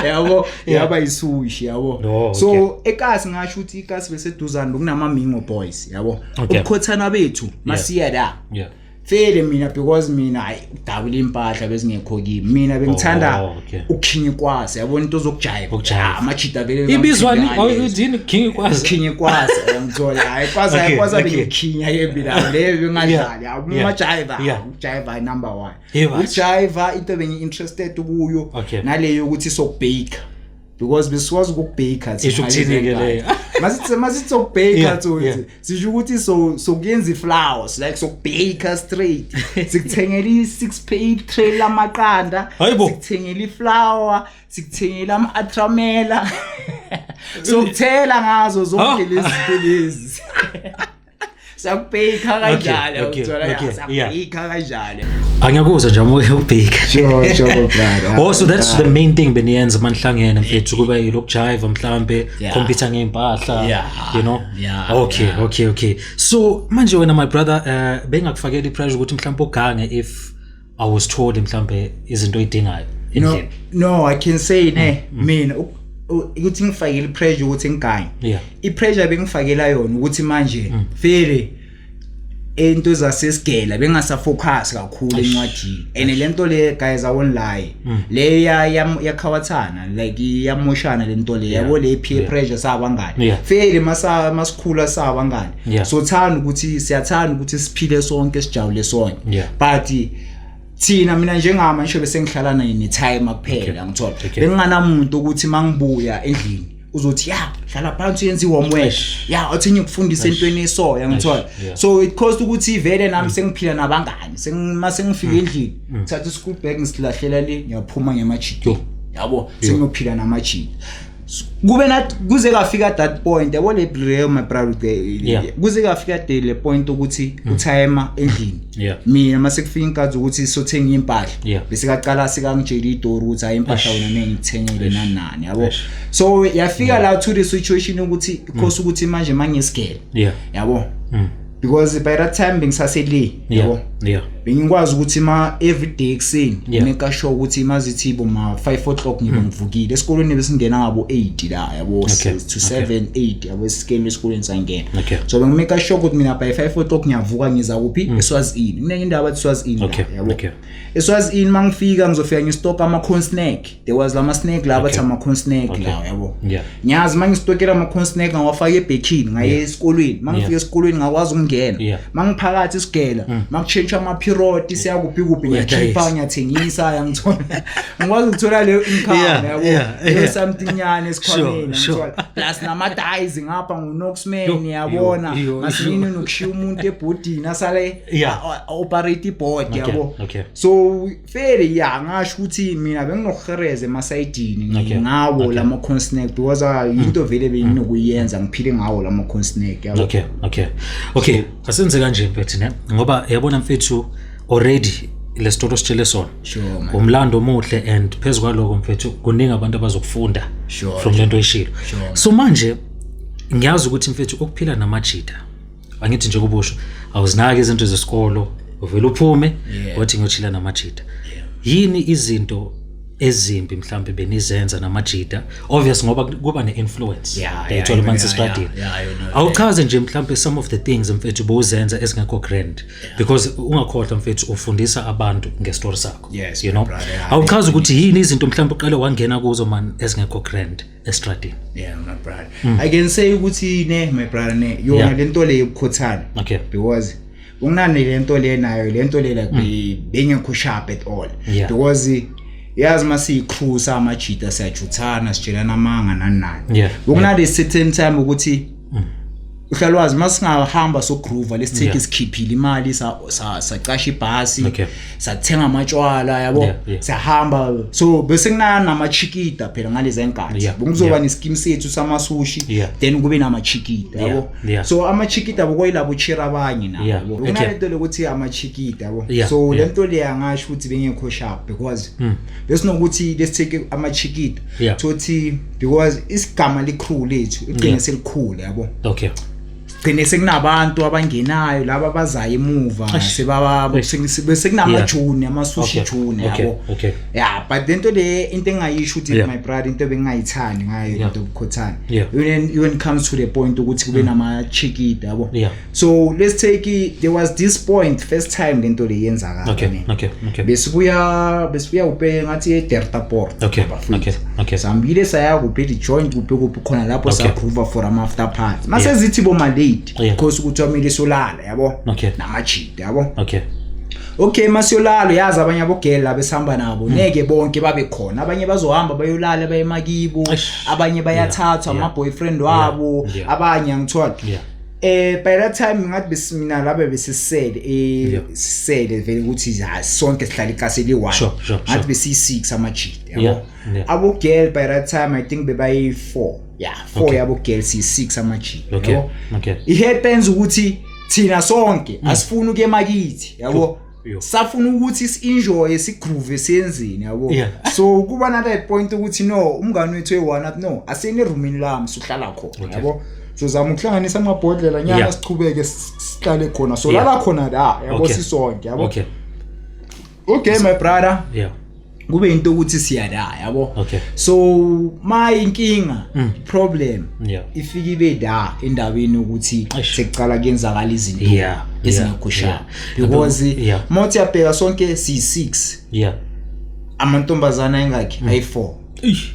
yabo, yaba isushi, yabo.
No, okay.
So ekasi ngasho ukuthi ikasi beseduzane bekunama-mingo boys, yabo. Ubukhothana bethu masiya la, fele mina, because mina hayi, ukudabula impahla bezingekho kimi, mina bengithanda
Oh, okay.
ukukhinya ikwasi, yabona, into zokujayiva.
Ukujayiva.
Amajita vele
Ibizwani?
bangithanda
Oh, ithini? King Kwazi.
Khinye kwazi, ngithola, hayi, kwazi, hayi, kwazi, bengikhinya ke mina leyo, bengadlali umajiva, ujiva number 1.
Yebo.
Ujiva into bengi interested kuyo, naleyo ukuthi sokubake, because besikwazi ukubake.
Isho ukuthini-ke leyo?
Masithi sokubake, tsotsi, sisho ukuthi so sokuyenza iflowers, like sokubake straight, sikuthengela i-6 pay tray lamaqanda,
Hayibo.
sikuthengela iflower, sikuthengela ama-atramela, sokuthela ngazo zonke lezi zinto lezi, siyakubheka kanjalo, uthola, siyakubheka kanjalo.
Angiyakuzwa nje amuke ubheka.
Sure, brother.
Oh, so that's the main thing beniyenza manihlangene mfethu, kuba yilokujive mhlambe, compete ngempahla, you know.
Yeah,
Okay,
yeah.
okay. So manje wena, my brother, bengakufakela ipressure ukuthi mhlambe ugange if I was told mhlambe izinto oyidingayo
No,
endlini?
no, I can say ne, mina ukuthi ngifakele ipressure ukuthi ngigange, ipressure bengifakela yona ukuthi manje vele into zasesigela bengasafocus kakhulu encwadini, and lento le, guys, I won't lie, le ya yakhawathana, like iyamoshana lento le, yabo, le peer pressure sabangani. Vele masa masikhula sabangani, so thanda ukuthi siyathanda ukuthi siphile sonke, sijabule sonke, but thina, mina njengama ngisho bese ngihlala naye ne-timer kuphela, ngithola benginganamuntu ukuthi mangibuya endlini uzothi, "Ya, hlala phansi uyenze i-homework, ya, athi ngikufundise entweni eso," yangithola? So it caused ukuthi vele nami sengiphila nabangani, mase ngifika endlini, thatha i-school bag, ngisilahlela le, ngiyaphuma ngemajiteni, yabo, sengiyophila namajita. Kube na kuze kafika that point, yabo, le real, my brother, kuze kafika de le point ukuthi utimer endlini, mina mase kufika inkathi ukuthi sothenga impahla, bese kaqala sikangitshela istory ukuthi, "Hayi, impahla wena ngeke ngikuthengele," nani nani, yabo. So yafika la to the situation ukuthi because ukuthi manje mangisigele, yabo, because by that time bengisasele, yabo, bengikwazi ukuthi ma every day ekuseni make sure ukuthi mazithi bo ma 5 o'clock ngibe ngivukile esikolweni. Besingena ngabo 8 la, yabo, 6 to 7, 8, yabo, esikoleni sangena. So bengimake sure ukuthi mina by 5 o'clock ngiyavuka, ngiza kuphi? eSwazini. Kunenye indawo athi Swazini la, yabo. ESwazini mangifika, ngizofika ngistock ama corn snack. There was lama snack la bathi ama corn snack la, yabo. Ngiyazi mangistokela ama corn snack, ngawafaka ebhekini, ngaye esikolweni. Mangifika esikolweni, ngakwazi ukungena. Mangiphakathi isigela, makuchange ama period, siya kuphi kuphi, ngiyakhipha,
Uyadayisa.
ngiyathengisa, yangithola, ngikwazi ukuthola leyo income, yabo, leyo something nyane esikhwameni, ngithola plus nama-dice ngapha ngunoxman, yabona, masinini nokushiya umuntu ebhodini asale operate iboard, yabo. So vele, ya, ngasho ukuthi mina benginokuhereza emasayidini ngawo lama corn snack, because into vele benginokuyenza, ngiphile ngawo lama corn snack, yabo.
Okay, asenze kanje mfethu ne, ngoba yabona mfethu, already le story ositshele sona,
Sure, man.
umlando omuhle, and phezu kwaloko mfethu, kuningi abantu abazokufunda from lento oyishilo. So manje ngiyazi ukuthi mfethu ukuphila namajita, angithi nje kubusho awuzinaki izinto zesikolo, uvela uphume, wathi ngiyochila namajita. Yini izinto ezimbi mhlambe benizenza namajita? Obvious, ngoba kuba ne-influence uyayithola uma nisestradini. Awuchaze nje mhlambe some of the things mfethu bowuzenza ezingekho grand, because ungakhohlwa mfethu, ufundisa abantu ngestory sakho.
Yes,
you
my
know
brother, yeah.
Awuchaze ukuthi yini izinto mhlambe uqale wangena kuzo man ezingekho grand estradini.
Yeah, my brother, I can say ukuthi ne, my brother, ne, yona lento le yobukhothana, because unginani lento le nayo lento le, like bengekho sharp at all, because yazi masiyi-crew samajita, siyajuthana, sitshelana amanga, nani nani. Bekunale certain time ukuthi uhlalwazi masingahamba sogroove, let's take isikhiphile imali, sacasha ibhasi, sathenga amatshwala, yabo, sahamba. So bese kunana namachikita phela ngalezi nkathi, bekuzoba neskim sethu samasushi, then kube namachikita, yabo. So amachikita bokoyilabo chira abanye nabo, yabo. Kunalento lokuthi amachikita, yabo. So lento le angasho ukuthi bengekho sharp, because besinokuthi let's take amachikita, thothi because isigama le-crew lethu igcine selikhulu, yabo, gcine sekunabantu abangenayo laba abazayo emuva, sebaba
Eish.
bese kunama-junior, ama-sushi junior, yabo. Yeah, but lento le, into engayisho ukuthi, my brother, into ebengingayithandi ngayo lento yobukhothana, when it comes to the point ukuthi kube nama-chikita, yabo. So let's take there was this point, first time lento le yenzakala, ne. Besibuya kuphe, ngathi eDelta Port, bafowethu. Sihambile saya kuphi, joint kuphi kuphi khona lapho, sagroova for ama after party, mase zithi boma late, because ukuthi wamile solala, yabo, namajita, yabo. Okay, masiyolala, yazi abanye abogela laba esihamba nabo neke bonke babe khona, abanye bazohamba bayolala baye emakibo,
Eish.
abanye bayathathwa ama boyfriend wabo, abanye, angithola. By that time ngathi besimina laba besisele, sisele vele ukuthi ha, sonke sihlala ikasi eli-1. Ngathi besiyi-6 amajita, yabo. Abo girl by that time I think bebayi-4, yeah, 4 yabo girl, siyi-6 amajita, yabo. It happens ukuthi thina sonke asifuni ukuya emakithi, yabo.
Yo.
Safuna ukuthi si-enjoye, sigroove, siyenzini, yabo. So kuba na that point ukuthi no, umngane wethu eyi-one athi no, asiyeni erumini lami, sihlala khona, yabo. Sizama ukuhlanganisa amabhodlela nyana, sichubeke, sihlale khona, so lala khona la, yabo, sisonke, yabo. Okay, my brother, kube into ukuthi siyada, yabo. So ma inkinga, problem ifika ibe da endaweni ukuthi sekucala kuyenzakala izinto ezingekho sharp, because mawuthi uyabheka sonke siyi-6, amantombazana engakhi ayi-4.
Eish.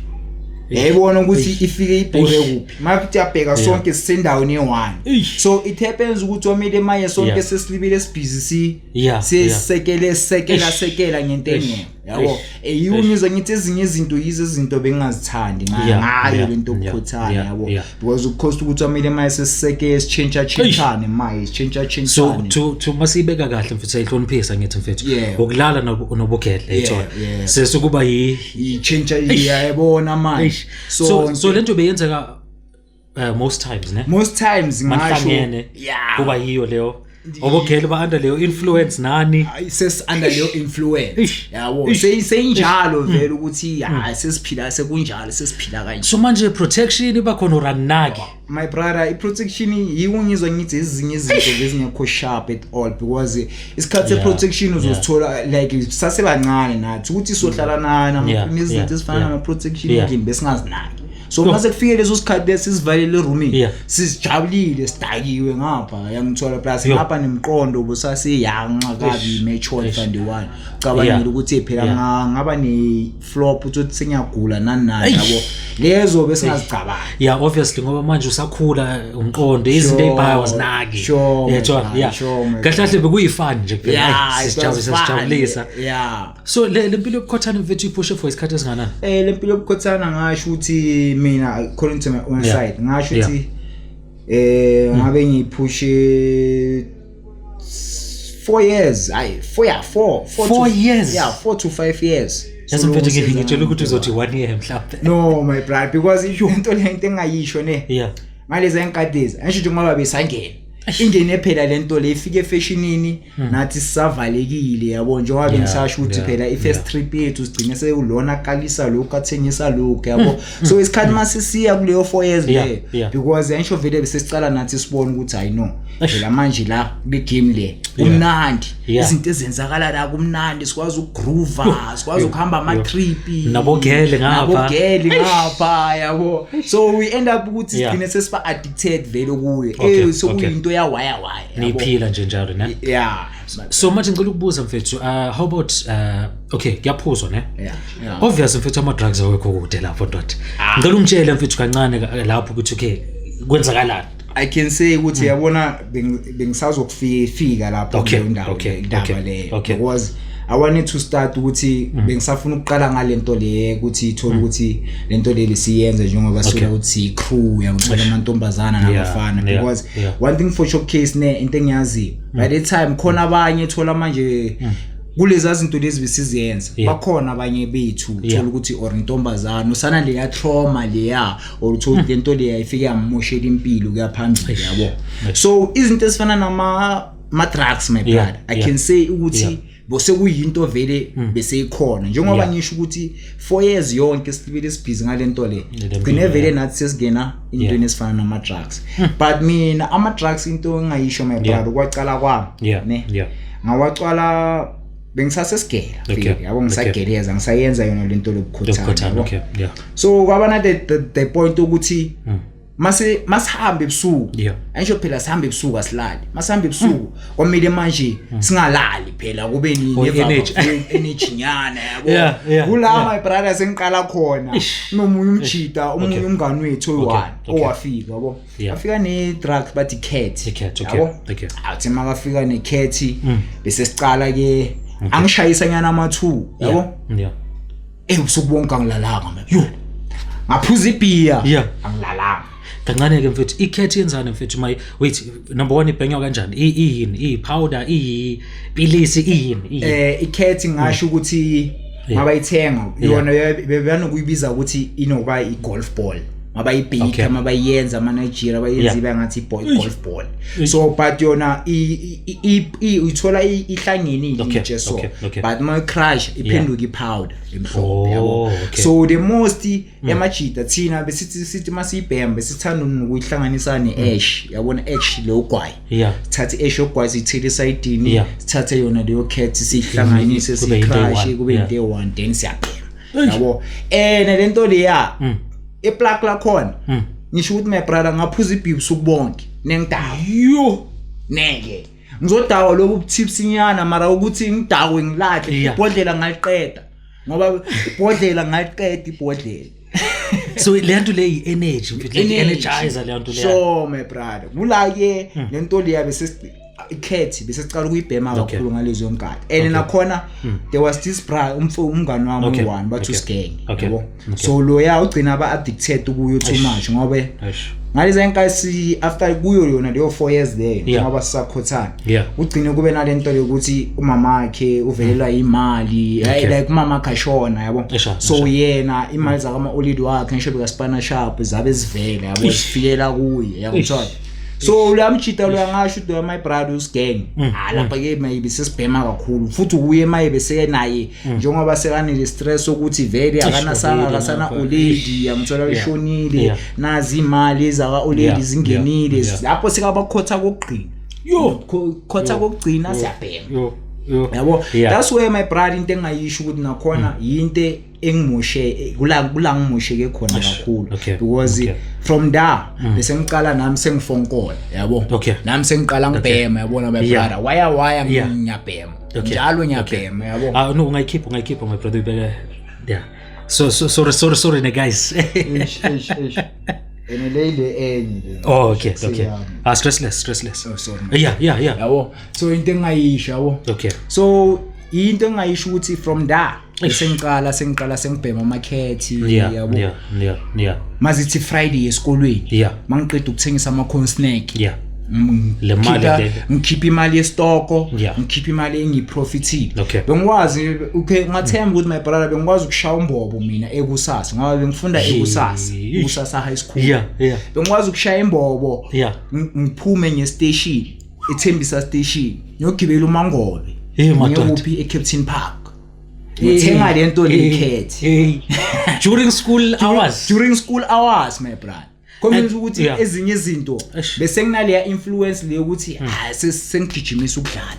Yayibona ukuthi ifike ibhore kuphi. Makuthi uyabheka, sonke sisendaweni eyi-one. So it happens ukuthi wamele maye sonke sesilibile, sibhizi, si sisekele, sekela, sekela ngento engekho, yabo. Yiwo ngizwe ngithi ezinye izinto yizo izinto bengingazithandi ngayo lento yokukhothana, yabo, because ukukhosta ukuthi wamele maye sesiseke, sitshintsha tshintshane, maye sitshintsha
So
tshintshane.
to masibeka kahle, mfethu, sayihloniphisa ngithi, mfethu, ukulala nobugedle, ithola sesikuba yi
Itshintsha, iyayibona manje.
Eish. So lento beyenzeka most times, ne?
Most times, ngasho.
Manihlangene, kuba yiyo leyo obogele ba under leyo influence nani.
Ses under leyo influence, yabo. Seyinjalo vele ukuthi hayi, sesiphila, sekunjalo, sesiphila kanje.
So manje protection iba khona or anaki?
My brother, i-protection yiwo ngizwa ngithi ezinye izinto bezingekho sharp at all, because isikhathi se-protection uzosithola like sasebancane nathi ukuthi sohlala nani nezinto ezifana nama-protection endlini besingazinaki. So mase kufike leso sikhathi lesi, sivalele erumini, sizijabulile, sidakiwe ngapha, yangithola, plus ngapha nemqondo busasiyanca kabi, matured fund one cabangela ukuthi phela ngaba ne-flop uthi sengiyagula nani nani, yabo, lezo besingazicabangi.
Yeah, obviously, ngoba manje usakhula umqondo, izinto ey'bhayo azinaki.
Sure, my
Yethola,
brother, sure, my
kahle kahle bekuyi-fun nje kuphela.
Yeah,
Hayi,
it was fun.
sisijabulisa. So le mpilo yokukhothana, mfethu, iphushe for isikhathi esinganani?
Le mpilo yobukhothana, ngasho ukuthi mina, according to my own side, ngasho ukuthi ngabe ngiphushe 4 years, ayi 4, yeah, 4 4.
Four years?
Yeah, 4 to 5 years.
Yazi
So
mfethu,
lokhu
ngitshela ukuthi
senza.
uzothi one year mhlawumbe.
No, my brother, because into le, into engayisho ne, ngalezi enkathi lezi, angisho nje ngoba besangena, ingene phela lento le, ifike efashionini, nathi sisavalekile, yabo, njengoba bengisasho ukuthi phela i-first trip yethu sigcine sewulona aqalisa lokhu, athengisa lokhu, yabo. So isikhathi masisiya kuleyo 4 years leyo, because angisho vele besesicala nathi sibone ukuthi hayi no, phela manje la kule game le kumnandi, izinto ezenzakala la kumnandi, sikwazi ukugroova, sikwazi ukuhamba ama-trip.
Nabogele ngapha.
Nabogele ngapha, yabo. So we end up ukuthi sigcine sesiba addicted vele kuyo. Sokuyinto yawaya waya, yabo.
Niyiphila nje njalo, ne?
Yeah.
So manje ngicela ukubuza, mfethu, how about, okay, kuyaphuzwa, ne?
Yeah.
Obvious, mfethu, ama-drugs awekho kude lapho, ndoda. Ngicela ungitshele, mfethu, kancane lapho ukuthi okay, kwenzakalani?
I can say ukuthi yabona, bengisazokufika lapho kuleyo ndawo, indaba leyo, because I wanted to start ukuthi bengisafuna ukuqala ngalento le, ukuthi ithola ukuthi lento leli siyenze njengoba sola ukuthi crew yangithola, amantombazana nabafana, because one thing for showcase ne, into engiyaziyo, by the time khona abanye thola manje kulezi zinto lezi besiziyenza, bakhona abanye bethu, thola ukuthi or intombazana usana leya trauma leya, or uthola ukuthi lento leya ifike yamoshela impilo kuya phambili, yabo. So izinto ezifana nama ma drugs, my brother, I can say ukuthi bose kuyinto vele beseyikhona, njengoba ngisho ukuthi 4 years yonke sibile sibhizi ngalento le.
Le mpilo,
Gcine vele nathi sesingena intweni ezifana nama drugs, but mina ama drugs, into engayisho, my brother, kwacala kwami ne, ngawacwala bengisasesigela vele, yabo, ngisageleza, ngisayenza yona lento
Yokukhothana.
lokukhothana, yabo. So kwaba na the point ukuthi mase masihambe ebusuku, angisho phela sihambe ebusuku, asilali. Masihambe ebusuku, kwamele manje singalali phela, kube ni
For energy.
Energy nyana, yabo. Kula, my brother, sengiqala khona nomunye umjida, omunye umngani wethu oyi-one owafika, yabo, afika ne-drug bathi cat.
I-cat, okay,
Yabo. Athi makafika ne-cat, bese sicala ke, angishayisa nyana ama-two, yabo. Ubusuku bonke angilalanga, my brother. Ngaphuza ibhiya, angilalanga.
Kancane-ke, mfethu, i-cat yenzani, mfethu? My wait, number one, ibhenywa kanjani? Iyini? Iyi-powder, iyipilisi, iyini?
I-cat, ngasho ukuthi mabayithenga yona, bebanokuyibiza ukuthi inokuba i-golf ball. Mabayibhika, mabayenza ama-Nigeria, bayenza ibe ngathi golf ball. So but yona uyithola ihlangene ilitshe so, but ma crush iphenduka i-powder emhlophe, yabo. So the most emajita thina besithi sithi masiyibhema besithanda nokuyihlanganisa ne-ash, yabona, ash leyo gwayi. Sithathe i-ash yogwayi, siyithele esayidini, sithathe yona leyo cat, siyihlanganise,
Kube into
siyi-crush,
eyi-one.
kube into eyi-one, then siyabhema, yabo. And lento leya iplug lakhona, ngisho ukuthi, my brother, ngaphuza ibhibi usuku bonke nengidawa.
Yo.
Neke ngizodawa lobu buthipsinyana, mara ukuthi ngidakwe ngilahle ibhodlela ngaliqeda, ngoba ibhodlela ngaliqeda ibhodlela.
So le nto le i-energy, like energizer le nto leya.
So my brother, kula ke lento leya bese ikhethi bese sicala ukuyibhema kakhulu ngalezo nkathi. And nakhona there was this bra, umngani wami one bathi usigenge, yabo. So loya ugcina aba addicted kuyo too much, ngoba ngalezi nkathi after kuyo yona leyo 4 years there, ngoba sisakhothana, ugcine kube nalento yokuthi umama wakhe uvelelwa imali. Hey, like umama wakhe ashona, yabo. So yena imali zakama olidi wakhe, ngisho bekaspana sharp, zabe zivela, yabo, zifikela kuye, yabo. So uyamchita lo, yangasho ukuthi my brother usigenge. Ah, lapha ke maybe sesibhema kakhulu futhi uye maye senaye njengoba sekanele stress ukuthi vele akanasanga
already
akasana
ngapha.
olady, yamthola, ishonile, nazi imali zaka olady zingenile. Lapho sekabakhotha kokugcina.
Yo.
Khotha kokugcina, siyabhema,
Yo. Yo.
yabo. That's where, my brother, into engayisho ukuthi nakhona yinto engimoshe kula ngimosheke khona kakhulu, because from there bese ngiqala nami sengifonkola, yabo. Nami sengiqala ngibhema, yabona, my brother, waya waya, ngiyabhema njalo, ngiyabhema, yabo.
Ah no, ungayikhipha, ungayikhipha, my brother, ubeke. Yeah. So sorry, sorry, sorry ne guys.
Eish, eish, eish, ene le enye le.
Oh, okay.
Siyami.
Ah, stressless, stressless.
Oh, sorry.
Yeah.
Yabo, so into engayisho, yabo, so into engayisho ukuthi from there sengiqala sengibhema amakhethi, yabo. Mazithi Friday esikolweni, mangiqeda ukuthengisa ama-corn snack,
Le mali le.
ngikhipha imali yestoko, ngikhipha imali engiyiprofithile. Bengikwazi, okay, ngathemba ukuthi, my brother, bengikwazi ukushaya umbobo mina ekusasa, ngoba bengifunda ekusasa, ekusasa high school. Bengikwazi ukushaya imbobo, ngiphume ngestation, eThembisa station, ngiyogibela uMangobe,
Hey, madoda.
ngiyekuphi, eCaptain Park, ngithenga lento leyikhethi.
Hey. During school hours.
During school hours, my brother. Komisa ukuthi ezinye izinto bese nginaleya influence le ukuthi ah, sengigijimisa ukudlala,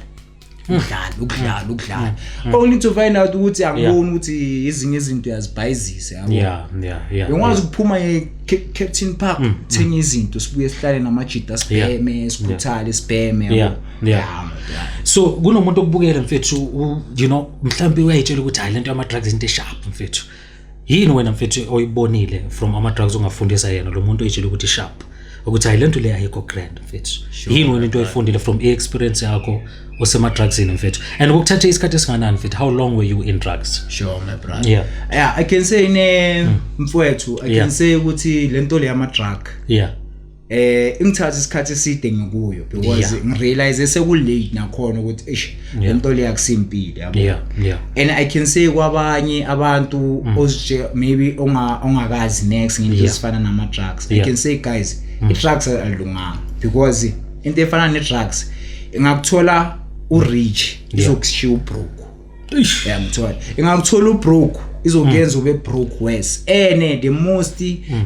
ukudlala, ukudlala, ukudlala, only to find out ukuthi angiboni ukuthi ezinye izinto uyazibhayizisa, yabo. Bengikwazi ukuphuma ye-Captain Park, thenga izinto, sibuye sihlale namajita, sibheme, sikhuthale, sibheme, yabo. Yeah, my brother.
So kunomuntu okubukele, mfethu, mhlawumbe uyayitshela ukuthi hayi, lento yama drugs into sharp, mfethu. Yini wena, mfethu, oyibonile from ama drugs ongafundisa yena lo muntu oyitshela ukuthi sharp? Ukuthi hayi, lento le ayikho grand, mfethu. Yini wena into oyifundile from i-experience yakho osema drugsini, mfethu? And ukuthatha isikhathi esinganani, mfethu? How long were you in drugs?
Sure, my brother. Yeah, I can say ne mfowethu, I can say ukuthi lento le yama drug ingithatha isikhathi eside ngikuyo, because ngirealize seku late nakhona ukuthi eish, lento le akusimpilo, yabo. And I can say kwabanye abantu ozitshe maybe ongakazi next ngento ezifana nama drugs, I can say, guys, i drugs alunganga, because into efana ne drugs ingakuthola u rich, izokushiya ubroke. Uyangithola, ingakuthola ubroke, izokuyenza ube broke worse. Ene the most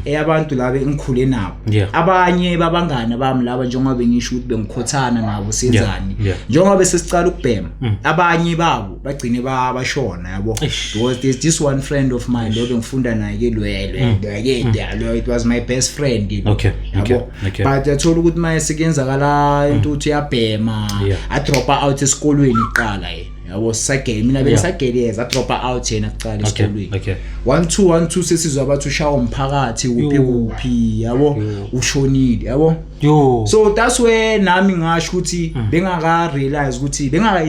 eyabantu laba engikhule nabo, abanye babangani bami laba, njengoba bengisho ukuthi bengikhothana nabo, senzani, njengoba sesicala ukubhema, abanye babo bagcine bashona, yabo. Because there's this one friend of mine lo bengifunda naye ke, lo ke lo, it was my best friend ke, yabo. But yathola ukuthi maye sekuyenzakala into ukuthi uyabhema, adropa out esikolweni kuqala yena, yabo, sisagele mina bengisageleza, adropa out yena kuqala esikolweni. 1 2 1 2, sesizwa abathi ushawa umphakathi kuphi kuphi, yabo, ushonile, yabo.
Yo.
So that's where nami ngasho ukuthi bengaka realize ukuthi bengaka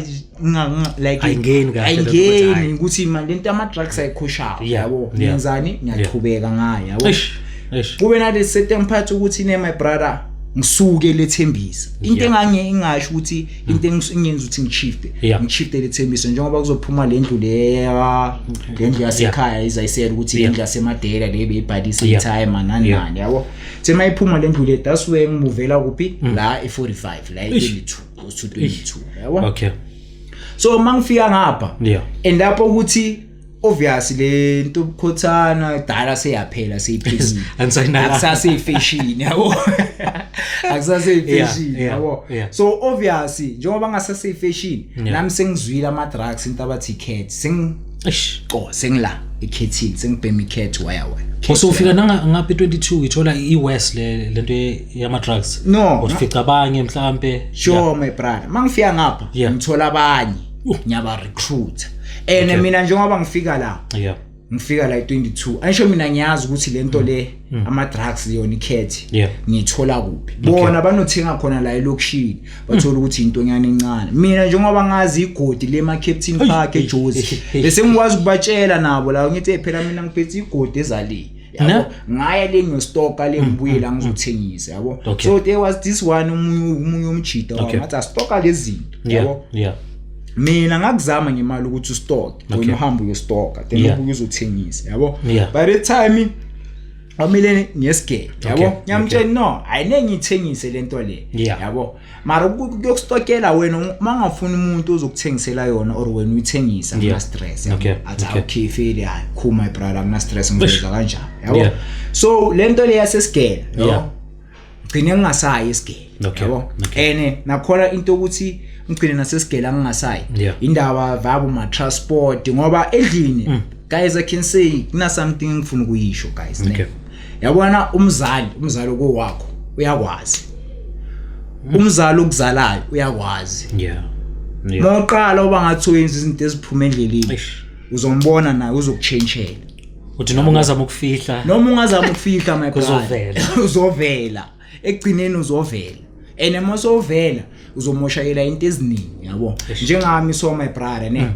like
Ayingeni kahle lento ukuthi
ayingeni
hhayi.
ukuthi man, lento ama drugs ayikhoshayo, yabo. Ngiyenzani, ngiyaqhubeka ngayo, yabo.
Eish. Eish.
Kube nale certain part ukuthi ne, my brother, Ngisuke lethembisa into engange ingasho ukuthi into engenza ukuthi ngishifte, ngishifte lethembisa njengoba kuzophuma lendlu leya, lendlu yasekhaya izayisela ukuthi indlu yaseMadela le beyibhalisa i-time nani nani, yabo. Thi mayiphuma lendlu le, that's where ngimuvela kuphi, la e45, la e22, 22, yabo. So mangifika ngapha and lapho ukuthi obvious le nto obukhothana dala seyaphela, seyiphelile.
Anisayinala.
Akusase fashion, yabo, akusase fashion, yabo. So obvious njengoba ngasase fashion, nami sengizwile ama drugs, into abathi cat, seng co sengila ekhethini, sengibhema icat waya waya.
Usufika nanga ngapha 22, ithola iWest le lento yama drugs?
No.
Ufica abanye mhlambe?
Sure, my brother, mangifika ngapha ngithola abanye, ngiyaba recruit and mina njengoba ngifika la, ngifika la e22, angisho mina ngiyazi ukuthi lento le ama drugs yona icat ngiyithola kuphi. Bona banothenga khona la elokishini, bathola ukuthi intonyana encane. Mina njengoba ngazi igodi le ma Captain Park eJozi, bese ngikwazi ukubatshela nabo la, ngithi, "Hey, phela mina ngiphethe igodi ezali, yabo, ngaya le ngiyostoka le, ngibuye la ngizothengisa," yabo. So there was this one omunye umjida ngathi astoka lezi zinto, yabo. Mina ngakuzama ngemali ukuthi ustock wena, uhambe uyostoka, then ubuye uzothengisa, yabo. By the time kwamele ngesigele, yabo, ngiyamtshela, no, ayine ngiyithengise lento le, yabo, mara kuyokustokela wena uma ungafuni umuntu ozokuthengisela yona or wena uyithengisa, ngina stress, yabo. Athi, okay, feli, hayi, cool, my brother, ngina stress, ngizoyenza kanjani, yabo. So lento le yasesigele, yabo, gcine ngingasayi esigele, yabo. Ene nakhona into ukuthi ngigcine nasesigele angingasayi, indaba vabo ma transport, ngoba endlini, guys, I can say kuna something engifuna ukuyisho, guys, ne. Yabona umzali okowakho uyakwazi, umzali okuzalayo uyakwazi. Mawuqala uba ngathi uyenza izinto eziphuma endleleni, uzombona naye uzokuchangela.
Uthi noma ungazama ukufihla,
Noma ungazama ukufihla, my brother,
Kuzovela.
Uzovela ekugcineni, uzovela, and uma sovela uzomoshakela into eziningi, yabo. Njengami, so my brother, ne,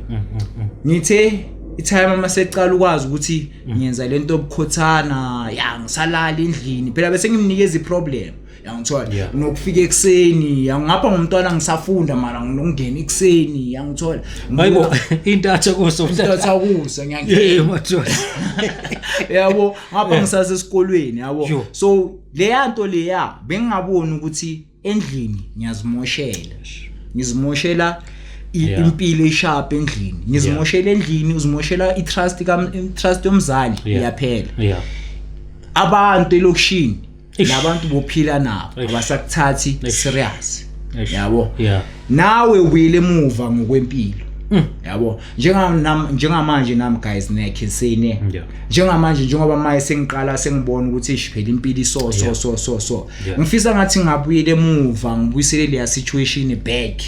ngithe itime uma secala ukwazi ukuthi ngiyenza lento obukhothana ya, ngisalala endlini phela, bese ngimnikeza iproblem, yangithola, nokufika ekuseni, ngapha ngumntwana ngisafunda, mara nginokungena ekuseni, yangithola.
Hayibo, intatha kuso.
Intatha kusa ngiyangena.
Yeah, madoda.
Yabo, ngapha ngisasesikolweni, yabo.
Yo.
So leya nto leya bengingaboni ukuthi endlini ngiyazimoshela, ngizimoshela impilo esharp endlini, ngizimoshela endlini, uzimoshela i-trust ka trust yomzali, iyaphela. Abantu elokishini, labantu bophila nabo, abasakuthathi serious, yabo. Nawe ubuyele emuva ngokwempilo, yabo. Njengamanje nami, guys, ne, can say, ne, njengamanje njengoba maye sengiqala sengibona ukuthi ish, phela impilo iso so so so so ngifisa ngathi ngabuyele emuva, ngibuyisele leya situation back,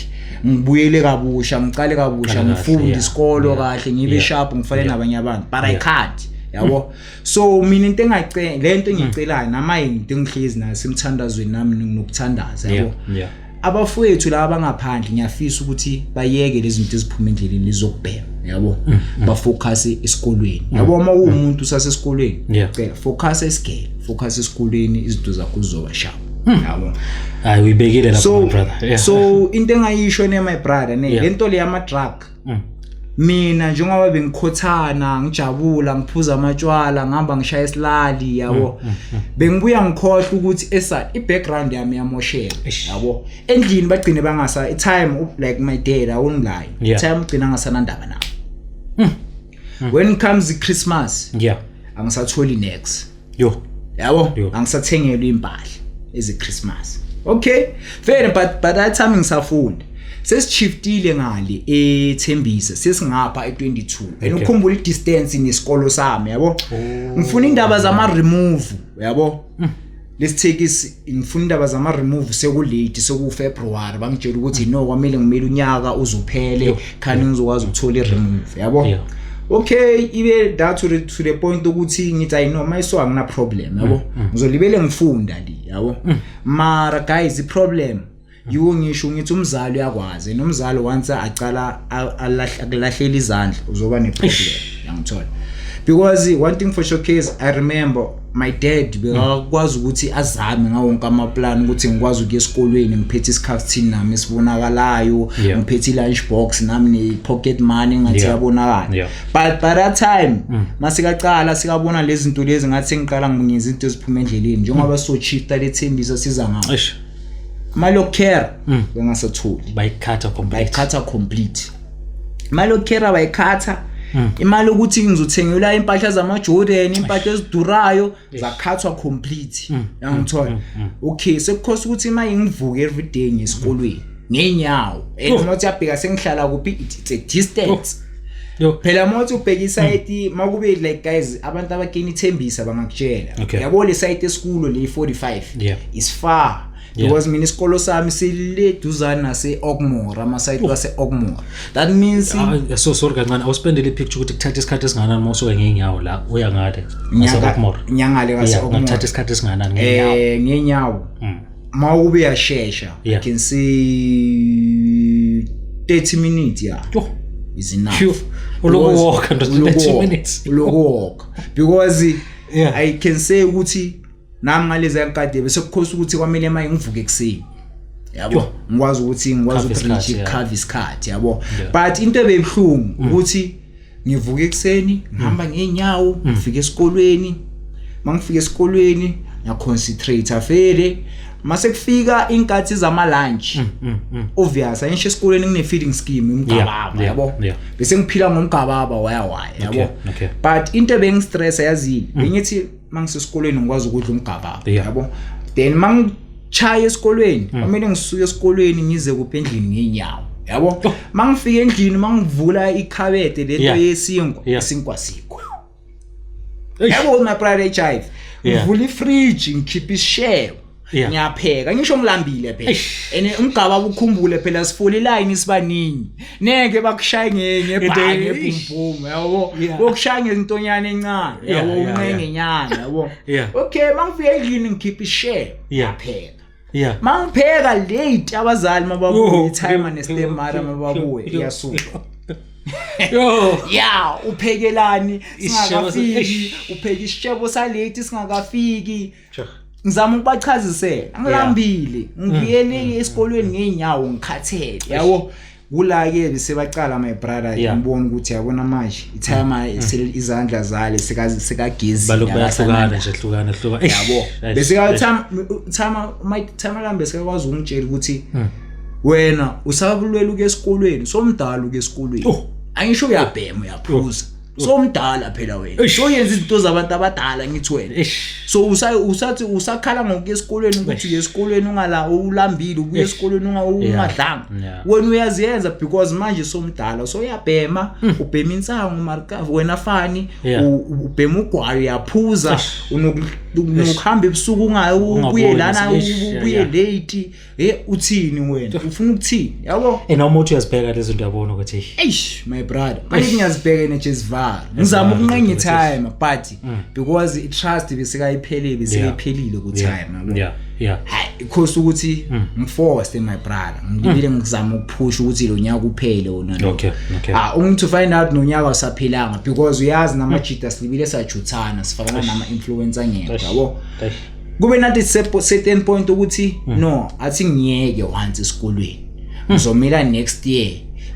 ngibuyele kabusha, ngicale kabusha,
Qale kahle,
ngifunde isikolo kahle, ngibe sharp, ngifane nabanye abantu, but I can't, yabo. So mina into engacela, lento engicelayo nama into engihlezi nayo semthandazweni nami nginokuthandaza, yabo, abafowethu laba bangaphandle, ngiyafisa ukuthi bayeke lezi zinto eziphuma endleleni lezokubhema, yabo, bafocus esikolweni, yabo. Uma uwumuntu usasesikolweni, cela focus esigele, focus esikolweni, izinto zakho zizoba sharp, yabo.
Hayi, uyibekile lapho,
So
my brother.
So into engayisho ne, my brother, ne, lento le yama drug, mina njengoba bengikhothana, ngijabula, ngiphuza amatshwala, ngihamba ngishaya isilali, yabo, bengibuya ngikhohlwa ukuthi esa i-background yami yamosheka, yabo. Endlini bagcine bangasa i-time, like my dad, I won't lie, time ugcina ngasanandaba nabo. When comes Christmas, angisatholi next,
Yo.
yabo.
Yo.
Angisathengelwa impahla ezi Christmas. Okay, fair, but that time ngisafunda, sesishiftile ngale eThembisa, sesingapha e22, and ukhumbula i-distance nesikolo sami, yabo. Ngifuna indaba zama remove, yabo. Let's take is ngifuna indaba zama remove sekulate, seku February, bangitshela ukuthi no, kwamele ngimele unyaka uzuphele khani ngizokwazi ukuthola i remove, yabo. Okay, ibe that to the point ukuthi ngithi I know mayiso angina problem, yabo, ngizolibele ngifunda li, yabo. Mara guys, i problem yiwo ngisho ngithi umzali uyakwazi, nomzali once acala akulahlela izandla, uzoba ne problem, yangithola, because Because one thing for sure case, I remember my dad bekakwazi ukuthi azame ngawo wonke amaplan ukuthi ngikwazi ukuya esikolweni ngiphethe isikhaftini nami esibonakalayo, ngiphethe i-lunch box nami ne-pocket money ngathi yabonakala. But by that time masikaqala sikabona lezi zinto lezi, ngathi sengiqala ngenza izinto eziphuma endleleni, njengoba so-shifta lethembisa siza ngawo, imali yokukhera bengasatholi.
Bayikhatha complete.
Bayikhatha complete imali yokukhera, bayikhatha imali ukuthi ngizothengelwa impahla zama-Jordan, impahla ezidurayo zakhathwa complete, yangithola? Okay, sekukhosa ukuthi uma ngivuke everyday ngesikolweni ngeenyawo, and uma uthi uyabheka sengihlala kuphi, it's a distance.
Yo.
Phela uma uthi ubheka isayiti, makube like, guys, abantu abakini ithembisa bangakutshela, yabo, le site esikulo le 45 is far, because mina isikolo sami sile duzane nase Ogmore, ama site wase Ogmore, that means
Ah, so sorry kancane, awusipendele ipicture ukuthi kuthatha isikhathi esingakanani uma usuka ngeenyawo la uya ngale
Nyaka
ngase-Ogmore.
Nyangale kase
Yeah,
Ogmore.
ngakuthatha isikhathi esingakanani ngeenyawo?
Ngenyawo mawube uyashesha, I can say 30 minutes, yeah,
Yo.
is enough.
Phew. Uloku walk nje 30 minutes.
Uloku walk, because I can say ukuthi nami ngalezi yankade bese kukhosa ukuthi kwamele manje ngivuke ekuseni, yabo,
Yo.
ngikwazi ukuthi ngikwazi
Cover
ukureach,
isikhathi, yeah.
cover isikhathi, yabo. But into ebebuhlungu ukuthi ngivuke ekuseni, ngihamba ngeenyawo, ngifike esikolweni. Mangifika esikolweni ngiyaconcentrate afele. Mase kufika inkathi zama lunch, obvious ayisho esikolweni kune feeding scheme, umgababa, yabo. Bese ngiphila ngomgababa waya waya, yabo. But into ebengistress, yazini, bengithi mangisesikolweni ngikwazi ukudla umgababa, yabo. Then mangichaya esikolweni, kumele ngisuke esikolweni ngize kuphi, endlini ngeenyawo, yabo. Mangifika endlini, mangivula ikhabethe lento yesinkwa, isinkwa sikho,
Eish.
yabo, my brother, HIV. Ngivula ifridge, ngikhipha isishebo, ngiyapheka, ngisho ngilambile phela.
Eish.
And umgaba, ukhumbule phela sifula iline sibaningi, neke bakushaye ngebhange,
Eish.
boom, yabo, bokushaya ngentonyana encane, yabo, unqengenyana, yabo. Okay, mangifika endlini ngikhipha isishebo, ngiyapheka. Mangipheka late, abazali mababuye, itimer nestepmother mababuye, iyasuka.
Yo.
Ya, uphekelani
Isishebo
singakafiki?
Eish.
Upheka isishebo salate singakafiki. Ngizama ukubachazisela ngilambile, ngibuyele esikolweni ngeenyawo, ngikhathele, yabo. Kula-ke bese bacala, my brother, ngibona ukuthi, yabona manje itimer izandla zale sekagezile.
Balokhu bayahlukana nje, hlukana hlukana. Eish.
Yabo.
Eish.
Bese
Eish.
Timer lami besikakwazi ukungitshela ukuthi wena usabulwela ukuya esikolweni, somdala ukuya esikolweni.
Oh.
Angisho uyabhema, uyaphuza, somdala phela wena.
Eish.
Soyenza izinto zabantu abadala, ngithi wena.
Eish.
So usathi usakhala ngokuya esikolweni, ukuthi uye esikolweni ungala ulambile, ubuye
Eish.
esikolweni ungadlanga. Wena uyaziyenza because manje somdala, so uyabhema, ubhema insangu marka wena fani, ubhema ugwayo, uyaphuza,
Eish.
unokuhamba ebusuku ungayi ubuye
Ungabuyi,
lana,
eish,
ubuye late. Uthini wena, ufuna ukuthini, yabo?
And uma uthi uyazibheka lezi zinto, uyabona ukuthi eish.
Eish, my brother, manje ngiyazibheka nejesivar, ngizama ukunqenga i-time, but because i-trust besekayiphelile, besekayiphelile ku-time, yabo. Hayi, ikhosi ukuthi ngiforced, my brother, ngibile ngizama ukuphusha ukuthi lo nyaka uphele wona lo. Ah, only to find out nonyaka usaphelanga, because uyazi namajita silibile sajuthana, sifakana nama-influencer ngekho, yabo.
Eish.
Kube nathi certain point ukuthi no, athi ngiyeke once esikolweni, ngizomela next year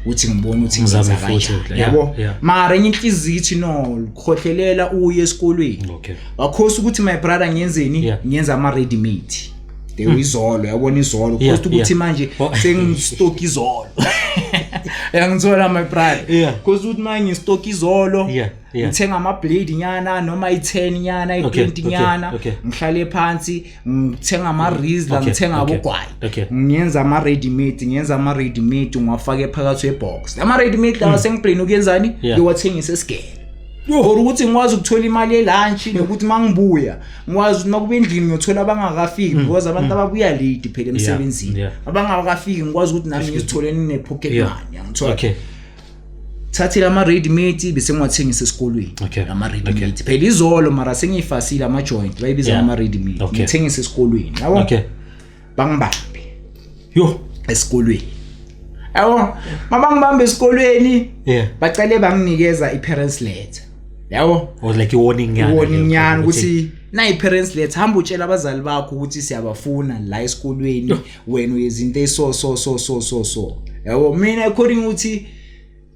ukuthi ngibone ukuthi
Ngizame
ngenza
futhi,
kanjani, yabo. Mara enye inhliziyo ithi no, khohlelela uye esikolweni. Wakhosa ukuthi, my brother, ngiyenzeni? Ngiyenza ama ready made the izolo, yabona, izolo khosa ukuthi manje sengistock izolo, yangithola, my brother? Khosa ukuthi manje ngistock izolo, ngithenga ama blade nyana, noma i10 nyana, i20 nyana, ngihlale phansi, ngithenga ama Rizla, ngithenga abogwayi, ngiyenza ama ready made, ngiyenza ama ready made, ngiwafake phakathi kwebox ama ready made lawa, sengiblain ukuyenzani, ngiwathengise esigele for ukuthi ngikwazi ukuthola imali yelunch, nokuthi mangibuya ngikwazi ukuthi makube endlini ngiyothola abangakafiki, because abantu ababuya late phela emsebenzini, abangakafiki, ngikwazi ukuthi nami ngizithole ne pocket money, yangithola? Thathile ama ready made bese ngiwathengisa esikolweni, ama ready made phela izolo, mara sengiyifasile ama joint bayibiza ama ready made, ngithengise esikolweni, yabo. Bangibambe
Yo.
esikolweni, yabo. Mabangibambe esikolweni, bacale banginikeza i-parents letter. Yabo.
Or like i-warning nyana.
Warning nyana ukuthi nayi parents letter, hamba utshela abazali bakho ukuthi siyabafuna la esikolweni, wena uyezinto eso so so so so so, yabo. Mina according ukuthi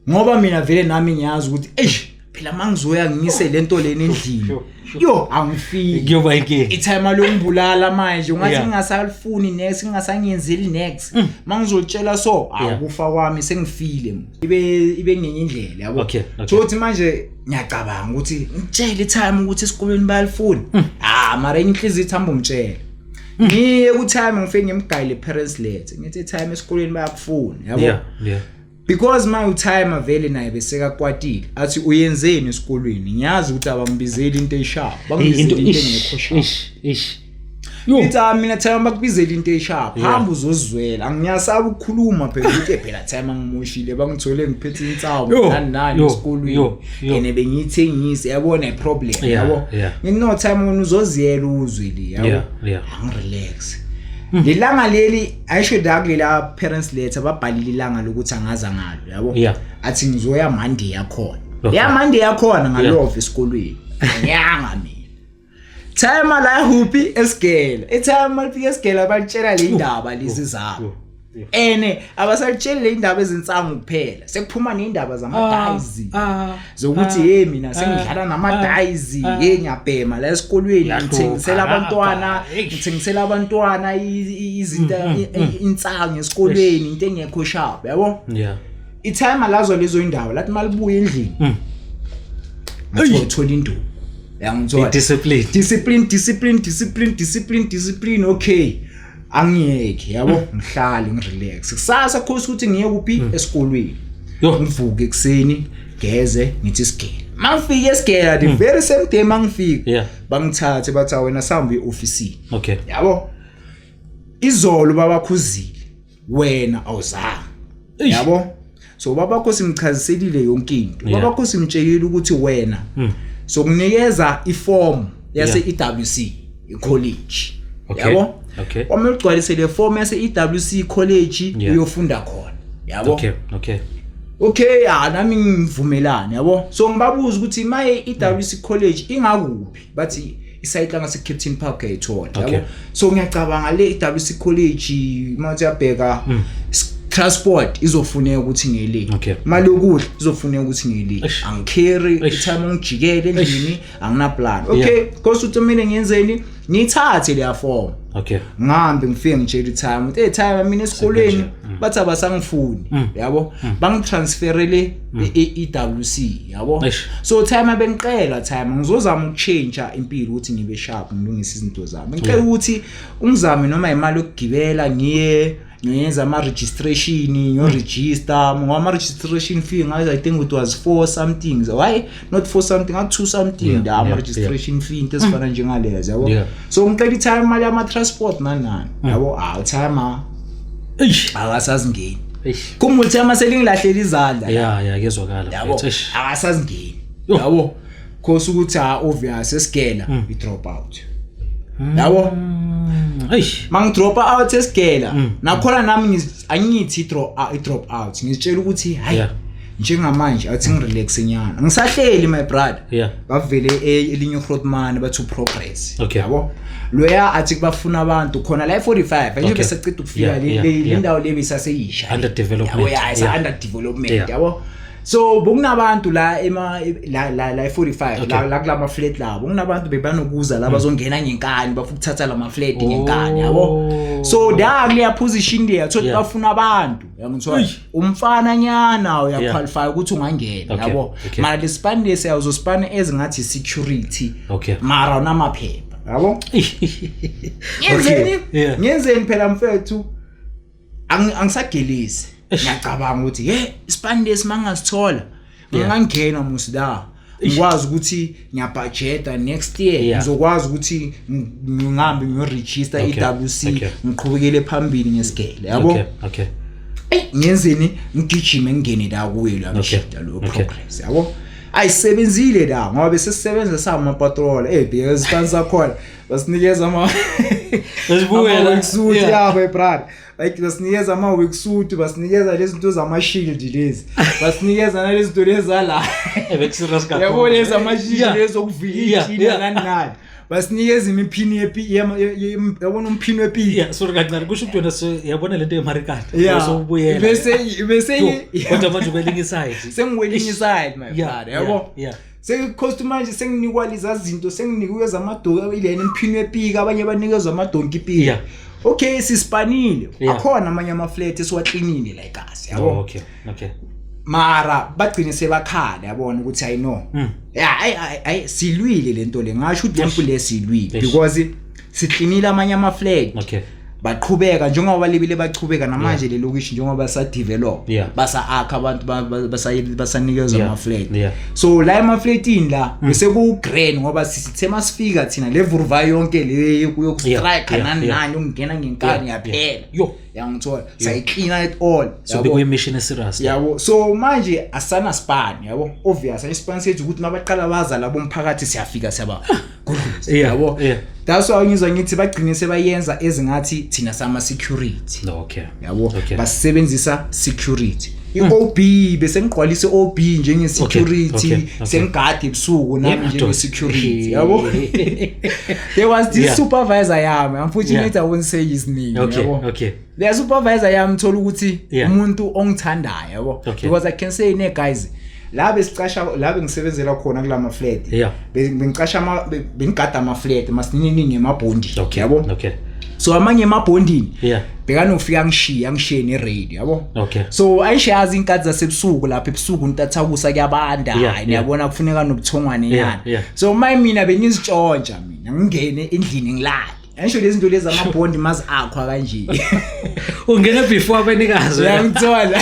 ngoba mina vele nami ngiyazi ukuthi eish, phela mangizoya ngiyise lento lena endlini, yo, angifiki.
Kuyoba inkinga.
I-timer longibulala manje ungathi ngingasalifuni next, ngingasangiyenzeli next, mangizotshela so akufa kwami sengifile, ibe ngenye indlela, yabo. So uthi manje ngiyacabanga ukuthi ngitshele i-timer ukuthi esikolweni bayalifuna. Ah, mara inhliziyo ithi hamba umtshele. Ngiye ku-timer, ngifike ngimgayile parents letter, ngithi i-timer esikolweni bayakufuna, yabo. Because my timer vele naye besekakwatile, athi uyenzeni esikolweni, ngiyazi ukuthi abangibizeli into esharp, bangibizeli into engekho sharp.
Ish ish.
Ithi, ah, mina timer bakubizela into esharp, hamba uzozizwela. Angiyasaba ukukhuluma phela ukuthi phela timer ngimoshile, bangithole ngiphethe insangu nani nani esikolweni ene bengiyithengise, yabona, i-problem, yabo. Ngithi no timer, wena uzoziyela uzwe le, yabo. Angirelax lelanga leli ayisho la kulela parents letter babhalile ilanga lokuthi angaza ngalo, yabo. Athi ngizoya Monday yakhona. Ya Monday yakhona ngalova esikolweni, angiyanga mina. Timer la hupi esigela, itimer lifika esigela, batshela le indaba lezi zabo ene abasalitsheli le indaba ezinsangu kuphela, sekuphuma neindaba zamadayizi zokuthi hey, mina sengidlala namadayizi, hey, ngiyabhema la esikolweni, ngithengisela abantwana, ngithengisela abantwana izinto, insangu esikolweni, into engekho sharp, yabo. I-timer lazo lezo indawo lathi malibuya endlini, ngathola induku, yangithola.
Discipline.
Discipline, discipline, discipline, discipline, discipline. Okay, angiyeke, yabo, ngihlale ngirelax. Kusasa khosi ukuthi ngiye kuphi esikolweni. Ngivuke ekuseni, geze, ngithi sigela. Mangifika esigela, the very same day mangifika, bangithathe bathi, wena sihamba eofisini. Yabo, izolo babakhuzile, wena awuzange. Yabo, so babakho simchaziselile yonke into. Babakho simtshelile ukuthi wena sokunikeza iform yase EWC college, yabo. Kwamele ugcwalise le form yase EWC college, uyofunda khona, yabo. Okay, ah, nami ngivumelana, yabo. So ngibabuza ukuthi maye EWC college ingakuphi, bathi isite la ngase Captain Park ayithola, yabo. So ngiyacabanga le EWC college, manje uyabheka transport izofuneka ukuthi ngiyele, imali yokudla izofuneka ukuthi ngiyele. Angicarry i-timer, ngijikele endlini, angina plan. Okay, because uthi mina ngiyenzeni, ngiyithathe leya form, ngihambe ngifike ngitshela i-timer ukuthi hey timer, mina esikolweni bathi abasangifuni, yabo, bangitransferele e-EWC, yabo. So timer, bengicela timer, ngizozama ukuchange impilo ukuthi ngibe sharp, ngilungise izinto zami. Ngicela ukuthi ungizame noma imali yokugibela, ngiye ngiyenza ama registration, ngiyo-register, ngoba ama registration fee ngaze, I think it was four something, why not four something, ngathi two something, la ama registration fee, into ezifana njengalezo, yabo. So ngicela i-timer imali yama transport nani nani, yabo. Ah, timer akasazingeni. Khumbula timer selingilahlela izandla.
Yeah, kuyezwakala.
Yabo.
Mfethu. Eish.
Akasazingeni, yabo, khosi ukuthi ha, obvious esigela i drop out, yabo. Mangidropa out esigela nakhona nami angithi i drop out, ngizitshela ukuthi hayi, njengamanje athi ngirelax nyana, ngisahleli my brother. Bavele elinye uHrotman bathi uprogress, yabo, loya athi kubafuna abantu khona la e45 nje, bese ceda ukufika le ndawo le besaseyisha.
Under development.
Yabo, yeah, isa under development, yabo. So bokunabantu la ema la la la e45, la kulama flat labo, kunabantu bebanokuza la bazongena ngenkani, bafuna ukuthatha lama flat ngenkani, yabo. So da kuleya position leya thothi bafuna abantu, yangithola, umfana nyana uyaqualify ukuthi ungangena, yabo. Mara lesipani lesi awuzospana ezingathi security, mara unamaphepha, yabo. Ngenzeni? Ngenzeni phela mfethu? Angisagelisi, ngiyacabanga ukuthi he, isipani lesi mangasithola, ngingangena musi la, ngikwazi ukuthi ngiyabudgeta next year, ngizokwazi ukuthi ngihambe ngiyoregister EWC, ngiqhubekele phambili ngesigele, yabo. Ey, ngenzeni? Ngigijime ngingene la kuye la mshida lo progress, yabo. Ayisebenzile la ngoba bese sisebenza sama patrol, bheka isipani sakhona, basinikeza ama
Besibuke la.
worksuit yabo, brother, like basinikeza ama worksuit, basinikeza lezi zinto zama shield lezi, basinikeza nalezi zinto lezi la.
Bekuserious kakhulu.
Yabo, lezi ama shield lezi okuvikela ichina, nani nani, basinikeza imiphini yepi, yabona umphini wepiki.
Yeah, sorry kancane, kusho ukuthi wena yabona lento yemarikata sowubuyela.
Bese
Yo, kodwa manje ukwelinye iside.
Sengikwelinye iside, my brother, yabo. Sengikhost manje, senginikwa leza zinto, senginikwe zamadoki ilena imphini wepiki, abanye banikezwa amadonki piki. Okay, sispanile. Akhona amanye ama-flat esiwaklinile la ikasi, yabo.
Oh, okay.
Mara bagcine sebakhala, yabona ukuthi I know. Yeah, ay silwile lento le, ngasho ukuthi lempu le silwile because siklinile amanye ama-flat. Baqhubeka njengoba balibile, bachubeka namanje le lokishi njengoba basa develop, basa akha abantu, basanikezwa ama-flat. So la emaflatini la bese ku grand ngoba sisithe masifika thina le vurva yonke le yokustrike nani nani, ukungena ngenkani, yaphela.
Yo.
Yangithola, sayiklina it all.
So
Yabo.
bekuyi-mission eserious.
Yabo, so manje asana span, yabo, obvious ispan sethu ukuthi mabaqala baza labo umphakathi, siyafika siyaba yabo. That's why ngizwa ngithi bagcine sebayenza ezingathi thina sama security.
No, okay.
Yabo. Basebenzisa security, i-OB, bese ngigqwalisa i-OB njenge security. Sengigade ebusuku nami
Yeah,
njenge
madoda.
security, yabo. There was this supervisor yami, unfortunately I won't say his name, yabo. Le supervisor yami, thola ukuthi umuntu ongithandayo, yabo, because I can say ne guys, la besicasha la bengisebenzela khona kulama flat, bengicasha ama bengigada ama flat masiningi emabhondi, yabo. So amanye emabhondini bekanofika angishiye ne-radio, yabo. So ayishayazi inkathi zasebusuku lapha ebusuku, ntathakusa, kuyabanda, niyabona, kufuneka nobuthongwane nyana. So maye mina bengizitshontsha mina, ngingene endlini ngilale, angisho lezi zinto lezi amabhondi mazi akhwa kanje.
Ungene before abanikazi wena.
Uyangithola?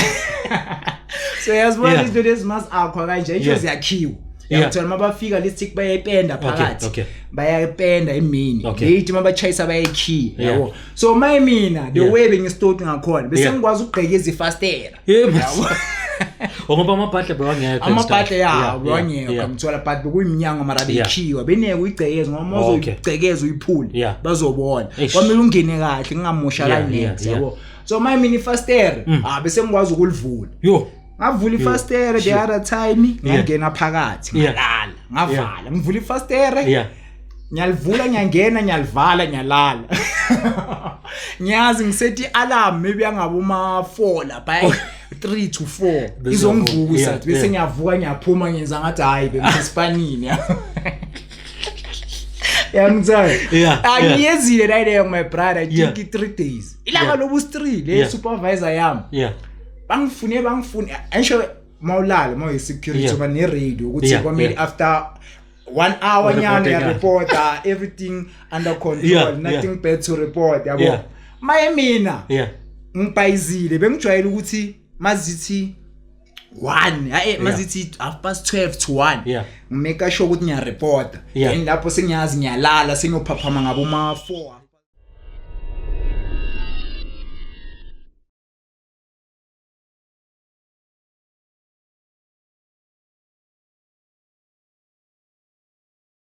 So yazibona izinto lezi mazi akhwa kanje, ayisho ziyakhiwa. Uyangithola, mabafika lesithi bayayipenda phakathi, bayayipenda emini, lethi mabachayisa bayayikhiya, yabo. So maye mina, the way bengisitoti ngakhona, bese ngikwazi ukugqekeza ifastela.
Yeah, ngoba amabhadla bewangekho and stuff.
Amabhadla yawo bewangekho, ngithola, but bekuyiminyango mara beyikhiwa, beneke uyigcekeze ngoba uma uzoyigcekeza uyiphule, bazobona. Kwamele ungene kahle, kungamoshakali next, yabo. So maye mina ifastere, ah, bese ngikwazi ukulivula.
Yo.
Ngavula ifastere the other time, ngangena phakathi, ngalala, ngavala, ngivula ifastere, ngiyalivula, ngiyangena, ngiyalivala, ngiyalala. Ngiyazi ngisethi i-alarm maybe yangabo ma-4 lapha, 3 to 4,
Bese
izongivusa, bese ngiyavuka, ngiyaphuma, ngenza ngathi hayi, bengisesipanini, yangithola. Angiyenzile la leyo, my brother, I think 3 days, ilanga lobu 3 le supervisor yami bangifune, angisho mawulala mawu security, uba ne radio ukuthi kwamele after one hour
Ureporte
nyana ya
kahle.
Reporter everything under control, nothing bad to report, yabo. Maye mina ngibhayizile, bengijwayele ukuthi mazithi 1, hayi, mazithi half past 12 to 1, ngimake sure ukuthi ngiyareporta. Then lapho sengiyazi ngiyalala, sengiyophaphama ngabo ma 4.